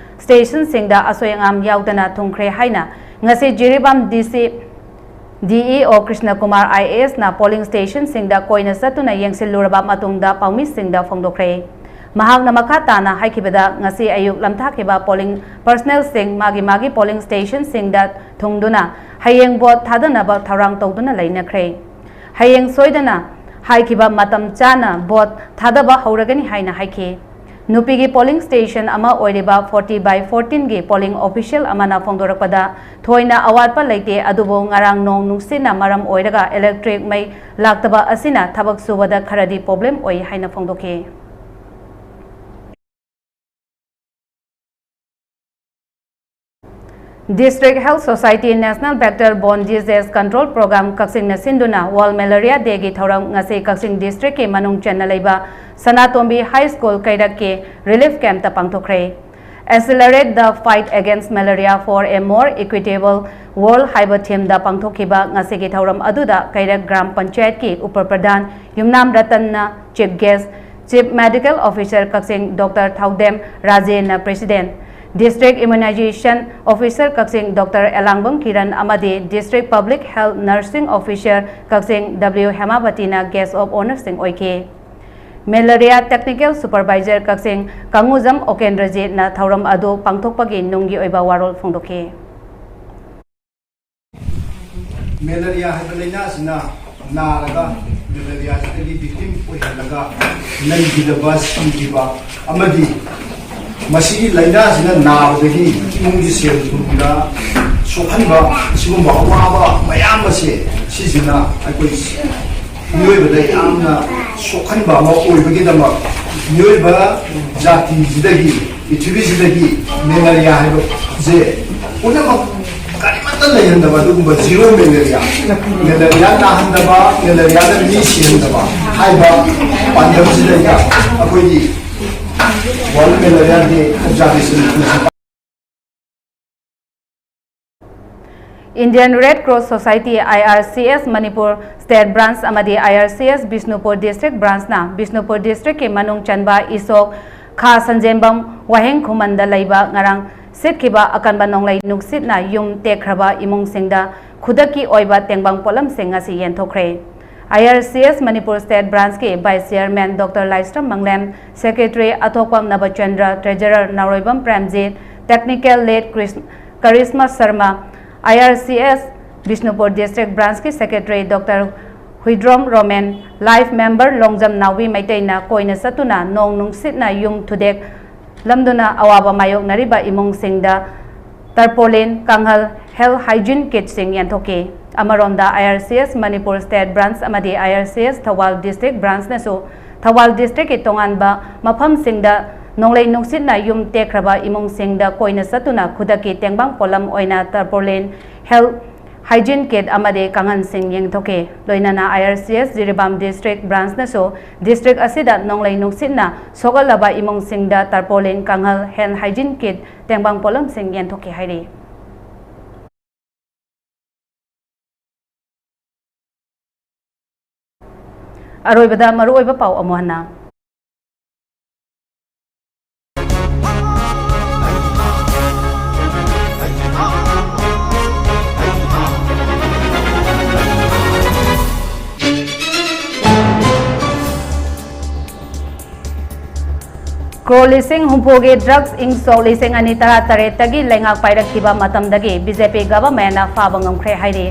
ꯁ꯭ꯇꯦꯁꯟꯁꯤꯡꯗ ꯑꯁꯣꯏ ꯑꯉꯥꯝ ꯌꯥꯎꯗꯅ ꯊꯨꯡꯈ꯭ꯔꯦ ꯍꯥꯏꯅ ꯉꯁꯤ ꯖꯤꯔꯤꯕꯥꯝ ꯗꯤ ꯁꯤ D E O Krishna Kumar I A ꯑꯦꯁꯅ ꯄꯣꯂꯤꯡ ꯁ꯭ꯇꯦꯁꯟꯁꯤꯡꯗ ꯀꯣꯏꯅ ꯆꯠꯇꯨꯅ ꯌꯦꯡꯁꯤꯜꯂꯨꯔꯕ ꯃꯇꯨꯡꯗ ꯄꯥꯎꯃꯤꯁꯤꯡꯗ ꯐꯣꯡꯗꯣꯛꯈ꯭ꯔꯦ꯫ ꯃꯍꯥꯛꯅ ꯃꯈꯥ ꯇꯥꯅ ꯍꯥꯏꯈꯤꯕꯗ, ꯉꯁꯤ ꯑꯌꯨꯛ ꯂꯝꯊꯥꯈꯤꯕ ꯄꯣꯂꯤꯡ ꯄꯔꯁꯅꯦꯜꯁꯤꯡ ꯃꯥꯒꯤ ꯃꯥꯒꯤ ꯄꯣꯂꯤꯡ ꯁ꯭ꯇꯦꯁꯟꯁꯤꯡꯗ ꯊꯨꯡꯗꯨꯅ ꯍꯌꯦꯡ ꯚꯣꯠ ꯊꯥꯗꯅꯕ ꯊꯧꯔꯥꯡ ꯇꯧꯗꯨꯅ ꯂꯩꯅꯈ꯭ꯔꯦ꯫ ꯍꯌꯦꯡ ꯁꯣꯏꯗꯅ ꯍꯥꯏꯈꯤꯕ ꯃꯇꯝ ꯆꯥꯅ ꯚꯣꯠ ꯊꯥꯗꯕ ꯍꯧꯔꯒꯅꯤ ꯍꯥꯏꯅ ꯍꯥꯏꯈꯤ꯫ ꯅꯨꯄꯤꯒꯤ ꯄꯣꯂꯤꯡ ꯁ꯭ꯇꯦꯁꯟ ꯑꯃ ꯑꯣꯏꯔꯤꯕ ꯐꯣꯔꯇꯤ ꯕꯥꯏ ꯐꯣꯔꯇꯤꯟꯒꯤ ꯄꯣꯂꯤꯡ ꯑꯣꯐꯤꯁꯤꯌꯦꯜ ꯑꯃꯅ ꯐꯣꯡꯗꯣꯔꯛꯄꯗ, ꯊꯣꯏꯅ ꯑꯋꯥꯠꯄ ꯂꯩꯇꯦ, ꯑꯗꯨꯕꯨ ꯉꯔꯥꯡ ꯅꯣꯡ ꯅꯨꯡꯁꯤꯠꯅ ꯃꯔꯝ ꯑꯣꯏꯔꯒ ꯏꯂꯦꯛꯇ꯭ꯔꯤꯛ ꯃꯩ ꯂꯥꯛꯇꯕ ꯑꯁꯤꯅ ꯊꯕꯛ ꯁꯨꯕꯗ ꯈꯔꯗꯤ ꯄ꯭ꯔꯣꯕ꯭ꯂꯦꯝ ꯑꯣꯏ ꯍꯥꯏꯅ ꯐꯣꯡꯗꯣꯛꯈꯤ꯫ District Health Society National Vector Borne Disease Control Program ꯀꯛꯆꯤꯡꯅ ꯁꯤꯟꯗꯨꯅ World Malaria Dayꯒꯤ ꯊꯧꯔꯝ ꯉꯁꯤ ꯀꯛꯆꯤꯡ ꯗꯤꯁꯇ꯭ꯔꯤꯛꯀꯤ ꯃꯅꯨꯡ ꯆꯟꯅ ꯂꯩꯕ ꯁꯅꯥꯇꯣꯝꯕꯤ ꯍꯥꯏ ꯁ꯭ꯀꯨꯜ ꯀꯩꯔꯛꯀꯤ ꯔꯤꯂꯤꯐ ꯀꯦꯝꯞꯇ ꯄꯥꯡꯊꯣꯛꯈ꯭ꯔꯦ꯫ Accelerate the Fight Against Malaria for a More Equitable World ꯍꯥꯏꯕ ꯊꯤꯝꯗ ꯄꯥꯡꯊꯣꯛꯈꯤꯕ ꯉꯁꯤꯒꯤ ꯊꯧꯔꯝ ꯑꯗꯨꯗ ꯀꯩꯔꯛ ꯒ꯭ꯔꯥꯝ ꯄꯟꯆꯥꯌꯠꯀꯤ ꯎꯄ ꯄ꯭ꯔꯙꯥꯟ ꯌꯨꯝꯅꯥꯝ ꯔꯇꯟꯅ chief guest, chief medical officer Kakching doctor Thoudam ꯔꯥꯖꯦꯟꯅ president, district immunisation officer Kakching doctor Elangbam Kiran ꯑꯃꯗꯤ district public health nursing officer Kakching W ꯍꯦꯃꯥꯕꯇꯤꯅ ꯒꯦꯁ ꯑꯣꯐ ꯑꯣꯅꯔꯁꯤꯡ ꯑꯣꯏꯈꯤ꯫ Malaria technical supervisor Kakching Kangujam ꯑꯣꯀꯦꯟꯗ꯭ꯔꯖꯤꯠꯅ ꯊꯧꯔꯝ ꯑꯗꯨ ꯄꯥꯡꯊꯣꯛꯄꯒꯤ ꯅꯨꯡꯒꯤ ꯑꯣꯏꯕ ꯋꯥꯔꯣꯜ ꯐꯣꯡꯗꯣꯛꯈꯤ꯫ ꯃꯦꯂꯦꯔꯤꯌꯥ ꯍꯥꯏꯕ ꯂꯥꯏꯅꯥꯁꯤꯅ ꯅꯥꯔꯒ, ꯃꯦꯂꯦꯔꯤꯌꯥꯁꯤꯗꯒꯤ ꯚꯤꯛꯇꯤꯝ ꯑꯣꯏꯍꯜꯂꯒ ꯂꯩꯈꯤꯗꯕ, ꯁꯤꯈꯤꯕ ꯑꯃꯗꯤ ꯃꯁꯤꯒꯤ ꯂꯥꯏꯅꯥꯁꯤꯅ ꯅꯥꯕꯗꯒꯤ ꯏꯃꯨꯡꯒꯤ ꯁꯦꯜ ꯊꯨꯝꯗ ꯁꯣꯛꯍꯟꯕ, ꯁꯤꯒꯨꯝꯕ ꯑꯋꯥꯕ ꯃꯌꯥꯝ ꯑꯁꯦ, ꯁꯤꯁꯤꯅ ꯑꯩꯈꯣꯏ ꯃꯤꯑꯣꯏꯕꯗ ꯌꯥꯝꯅ ꯁꯣꯛꯍꯟꯕ ꯑꯃ ꯑꯣꯏꯕꯒꯤꯗꯃꯛ, ꯃꯤꯑꯣꯏꯕ ꯖꯥꯇꯤꯁꯤꯗꯒꯤ, ꯄ꯭ꯔꯤꯊꯤꯕꯤꯁꯤꯗꯒꯤ ꯃꯦꯂꯦꯔꯤꯌꯥ ꯍꯥꯏꯕꯁꯦ ꯄꯨꯝꯅꯃꯛ ꯀꯔꯤꯃꯠꯇ ꯂꯩꯍꯟꯗꯕ, ꯑꯗꯨꯒꯨꯝꯕ ꯖꯤꯔꯣ ꯃꯦꯂꯦꯔꯤꯌꯥ, ꯃꯦꯂꯦꯔꯤꯌꯥ ꯅꯥꯍꯟꯗꯕ, ꯃꯦꯂꯦꯔꯤꯌꯥꯗ ꯃꯤ ꯁꯤꯍꯟꯗꯕ ꯍꯥꯏꯕ ꯄꯥꯟꯗꯝꯁꯤꯗ ꯑꯩꯈꯣꯏꯒꯤ world malaria day observation. Indian Red Cross Society, I R C S Manipur State Branch ꯑꯃꯗꯤ I R C S Bishnupur District Branchꯅ ꯕꯤꯁꯅꯨꯄꯨꯔ ꯗꯤꯁꯇ꯭ꯔꯤꯛꯀꯤ ꯃꯅꯨꯡ ꯆꯟꯕ ꯏꯁꯣꯛ ꯈꯥ ꯁꯟꯖꯦꯝꯕꯝ ꯋꯥꯍꯦꯡ ꯈꯨꯃꯟꯗ ꯂꯩꯕ ꯉꯔꯥꯡ ꯁꯤꯠꯈꯤꯕ ꯑꯀꯟꯕ ꯅꯣꯡꯂꯩ ꯅꯨꯡꯁꯤꯠꯅ ꯌꯨꯝ ꯇꯦꯛꯈ꯭ꯔꯕ ꯏꯃꯨꯡꯁꯤꯡꯗ ꯈꯨꯗꯛꯀꯤ ꯑꯣꯏꯕ ꯇꯦꯡꯕꯥꯡ ꯄꯣꯠꯂꯝꯁꯤꯡ ꯉꯁꯤ ꯌꯦꯟꯊꯣꯛꯈ꯭ꯔꯦ꯫ I R C S Manipur State Branchꯀꯤ Vice Chairman Doctor Laishram Manglem, Secretary Athokpam ꯅꯕꯆꯟꯗ꯭ꯔ, Treasurer Naoroibam Premjit, Technical Lead Karishma-, Karishma Sharma, I R C S Bishnupur District Branchꯀꯤ Secretary Doctor Huidrom Romen, Life Member Longjam Naobi ꯃꯩꯇꯩꯅ ꯀꯣꯏꯅ ꯆꯠꯇꯨꯅ ꯅꯣꯡ ꯅꯨꯡꯁꯤꯠꯅ ꯌꯨꯝ ꯊꯨꯗꯦꯛ ꯂꯝꯗꯨꯅ ꯑꯋꯥꯕ ꯃꯥꯌꯣꯛꯅꯔꯤꯕ ꯏꯃꯨꯡꯁꯤꯡꯗ tarpaulin, ꯀꯥꯡꯍꯜ, health hygiene kitꯁꯤꯡ ꯌꯦꯟꯊꯣꯛꯈꯤ꯫ ꯑꯃꯔꯣꯝꯗ, I R C S Manipur State Branch ꯑꯃꯗꯤ I R C S Thoubal District Branchꯅꯁꯨ Thoubal Districtꯀꯤ ꯇꯣꯉꯥꯟꯕ ꯃꯐꯝꯁꯤꯡꯗ ꯅꯣꯡꯂꯩ ꯅꯨꯡꯁꯤꯠꯅ ꯌꯨꯝ ꯇꯦꯛꯈ꯭ꯔꯕ ꯏꯃꯨꯡꯁꯤꯡꯗ ꯀꯣꯏꯅ ꯆꯠꯇꯨꯅ ꯈꯨꯗꯛꯀꯤ ꯇꯦꯡꯕꯥꯡ ꯄꯣꯠꯂꯝ ꯑꯣꯏꯅ tarpaulin, health hygiene kit ꯑꯃꯗꯤ ꯀꯥꯡꯍꯟꯁꯤꯡ ꯌꯦꯟꯊꯣꯛꯈꯤ꯫ ꯂꯣꯏꯅꯅ I R C S Jiribam District Branchꯅꯁꯨ district ꯑꯁꯤꯗ ꯅꯣꯡꯂꯩ ꯅꯨꯡꯁꯤꯠꯅ ꯁꯣꯛꯍꯜꯂꯕ ꯏꯃꯨꯡꯁꯤꯡꯗ tarpaulin, ꯀꯥꯡꯍꯜ, hand hygiene kit, ꯇꯦꯡꯕꯥꯡ ꯄꯣꯠꯂꯝꯁꯤꯡ ꯌꯦꯟꯊꯣꯛꯈꯤ ꯍꯥꯏꯔꯤ꯫ ꯑꯔꯣꯏꯕꯗ ꯃꯔꯨꯑꯣꯏꯕ ꯄꯥꯎ ꯑꯃꯨꯛ ꯍꯟꯅ꯫ Crore ꯂꯤꯁꯤꯡ ꯍꯨꯝꯐꯨꯒꯤ drugs ꯏꯪ ꯁꯣꯛ ꯂꯤꯁꯤꯡ ꯑꯅꯤ ꯇꯔꯥ ꯇꯔꯦꯠꯇꯒꯤ ꯂꯩꯉꯥꯛ ꯄꯥꯏꯔꯛꯈꯤꯕ ꯃꯇꯝꯗꯒꯤ B J P governmentꯅ ꯐꯥꯕ ꯉꯝꯈ꯭ꯔꯦ ꯍꯥꯏꯔꯤ꯫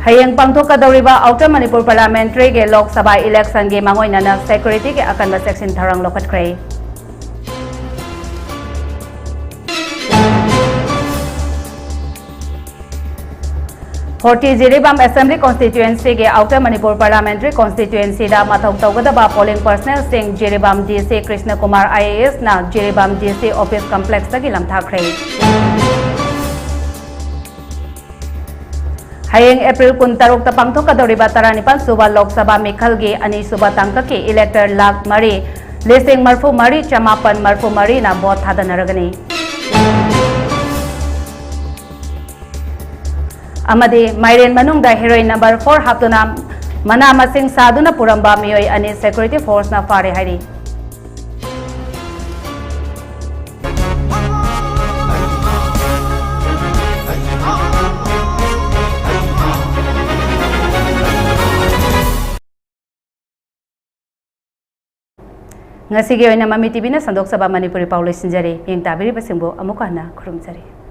ꯍꯌꯦꯡ ꯄꯥꯡꯊꯣꯛꯀꯗꯧꯔꯤꯕ Outer Manipur Parliamentaryꯒꯤ Lok Sabha electionꯒꯤ ꯃꯥꯡꯑꯣꯏꯅꯅ securityꯒꯤ ꯑꯀꯟꯕ ꯆꯦꯛꯁꯤꯟ ꯊꯧꯔꯥꯡ ꯂꯧꯈꯠꯈ꯭ꯔꯦ꯫ ꯐꯣꯔꯇꯤ ꯖꯤꯔꯤꯕꯥꯝ Assembly Constituency ꯒꯤ Outer Manipur Parliamentary Constituency ꯗ ꯃꯊꯧ ꯇꯧꯒꯗꯕ polling personnel ꯁꯤꯡ ꯖꯤꯔꯤꯕꯥꯝ DC ꯀ꯭ꯔꯤꯁꯅ ꯀꯨꯃꯥꯔ IAS ꯅ ꯖꯤꯔꯤꯕꯥꯝ DC Office Complex ꯇꯒꯤ ꯂꯝꯊꯥꯈ꯭ꯔꯦ꯫ ꯍꯌꯦꯡ April ꯀꯨꯟꯇꯔꯨꯛꯇ ꯄꯥꯡꯊꯣꯛꯀꯗꯧꯔꯤꯕ ꯇꯔꯥꯅꯤꯄꯥꯟ ꯁꯨꯕ ꯂꯣꯛ ꯁꯚꯥ ꯃꯤꯈꯜꯒꯤ ꯑꯅꯤꯁꯨꯕ ꯇꯥꯡꯀꯛꯀꯤ elector ꯂꯥꯈ ꯃꯔꯤ ꯂꯤꯁꯤꯡ ꯃꯔꯤꯐꯨ ꯃꯔꯤ ꯆꯃꯥꯄꯟ ꯃꯔꯤꯐꯨ ꯃꯔꯤꯅ vote ꯊꯥꯗꯅꯔꯒꯅꯤ꯫ ꯑꯃꯗꯤ ꯃꯥꯏꯔꯦꯟ ꯃꯅꯨꯡꯗ heroin number four ꯍꯥꯞꯇꯨꯅ ꯃꯅꯥ ꯃꯁꯤꯡ ꯁꯥꯗꯨꯅ ꯄꯨꯔꯝꯕ ꯃꯤꯑꯣꯏ ꯑꯅꯤ security force ꯅ ꯐꯥꯔꯦ ꯍꯥꯏꯔꯤ꯫ ꯉꯁꯤꯒꯤ ꯑꯣꯏꯅ ꯃꯃꯤ TVꯅ ꯁꯟꯗꯣꯛꯆꯕ ꯃꯅꯤꯄꯨꯔꯤ ꯄꯥꯎ ꯂꯣꯏꯁꯤꯟꯖꯔꯦ꯫ ꯃꯤꯠꯌꯦꯡ ꯇꯥꯕꯤꯔꯤꯕꯁꯤꯡꯕꯨ ꯑꯃꯨꯛ ꯍꯟꯅ ꯈꯨꯔꯨꯝꯖꯔꯤ꯫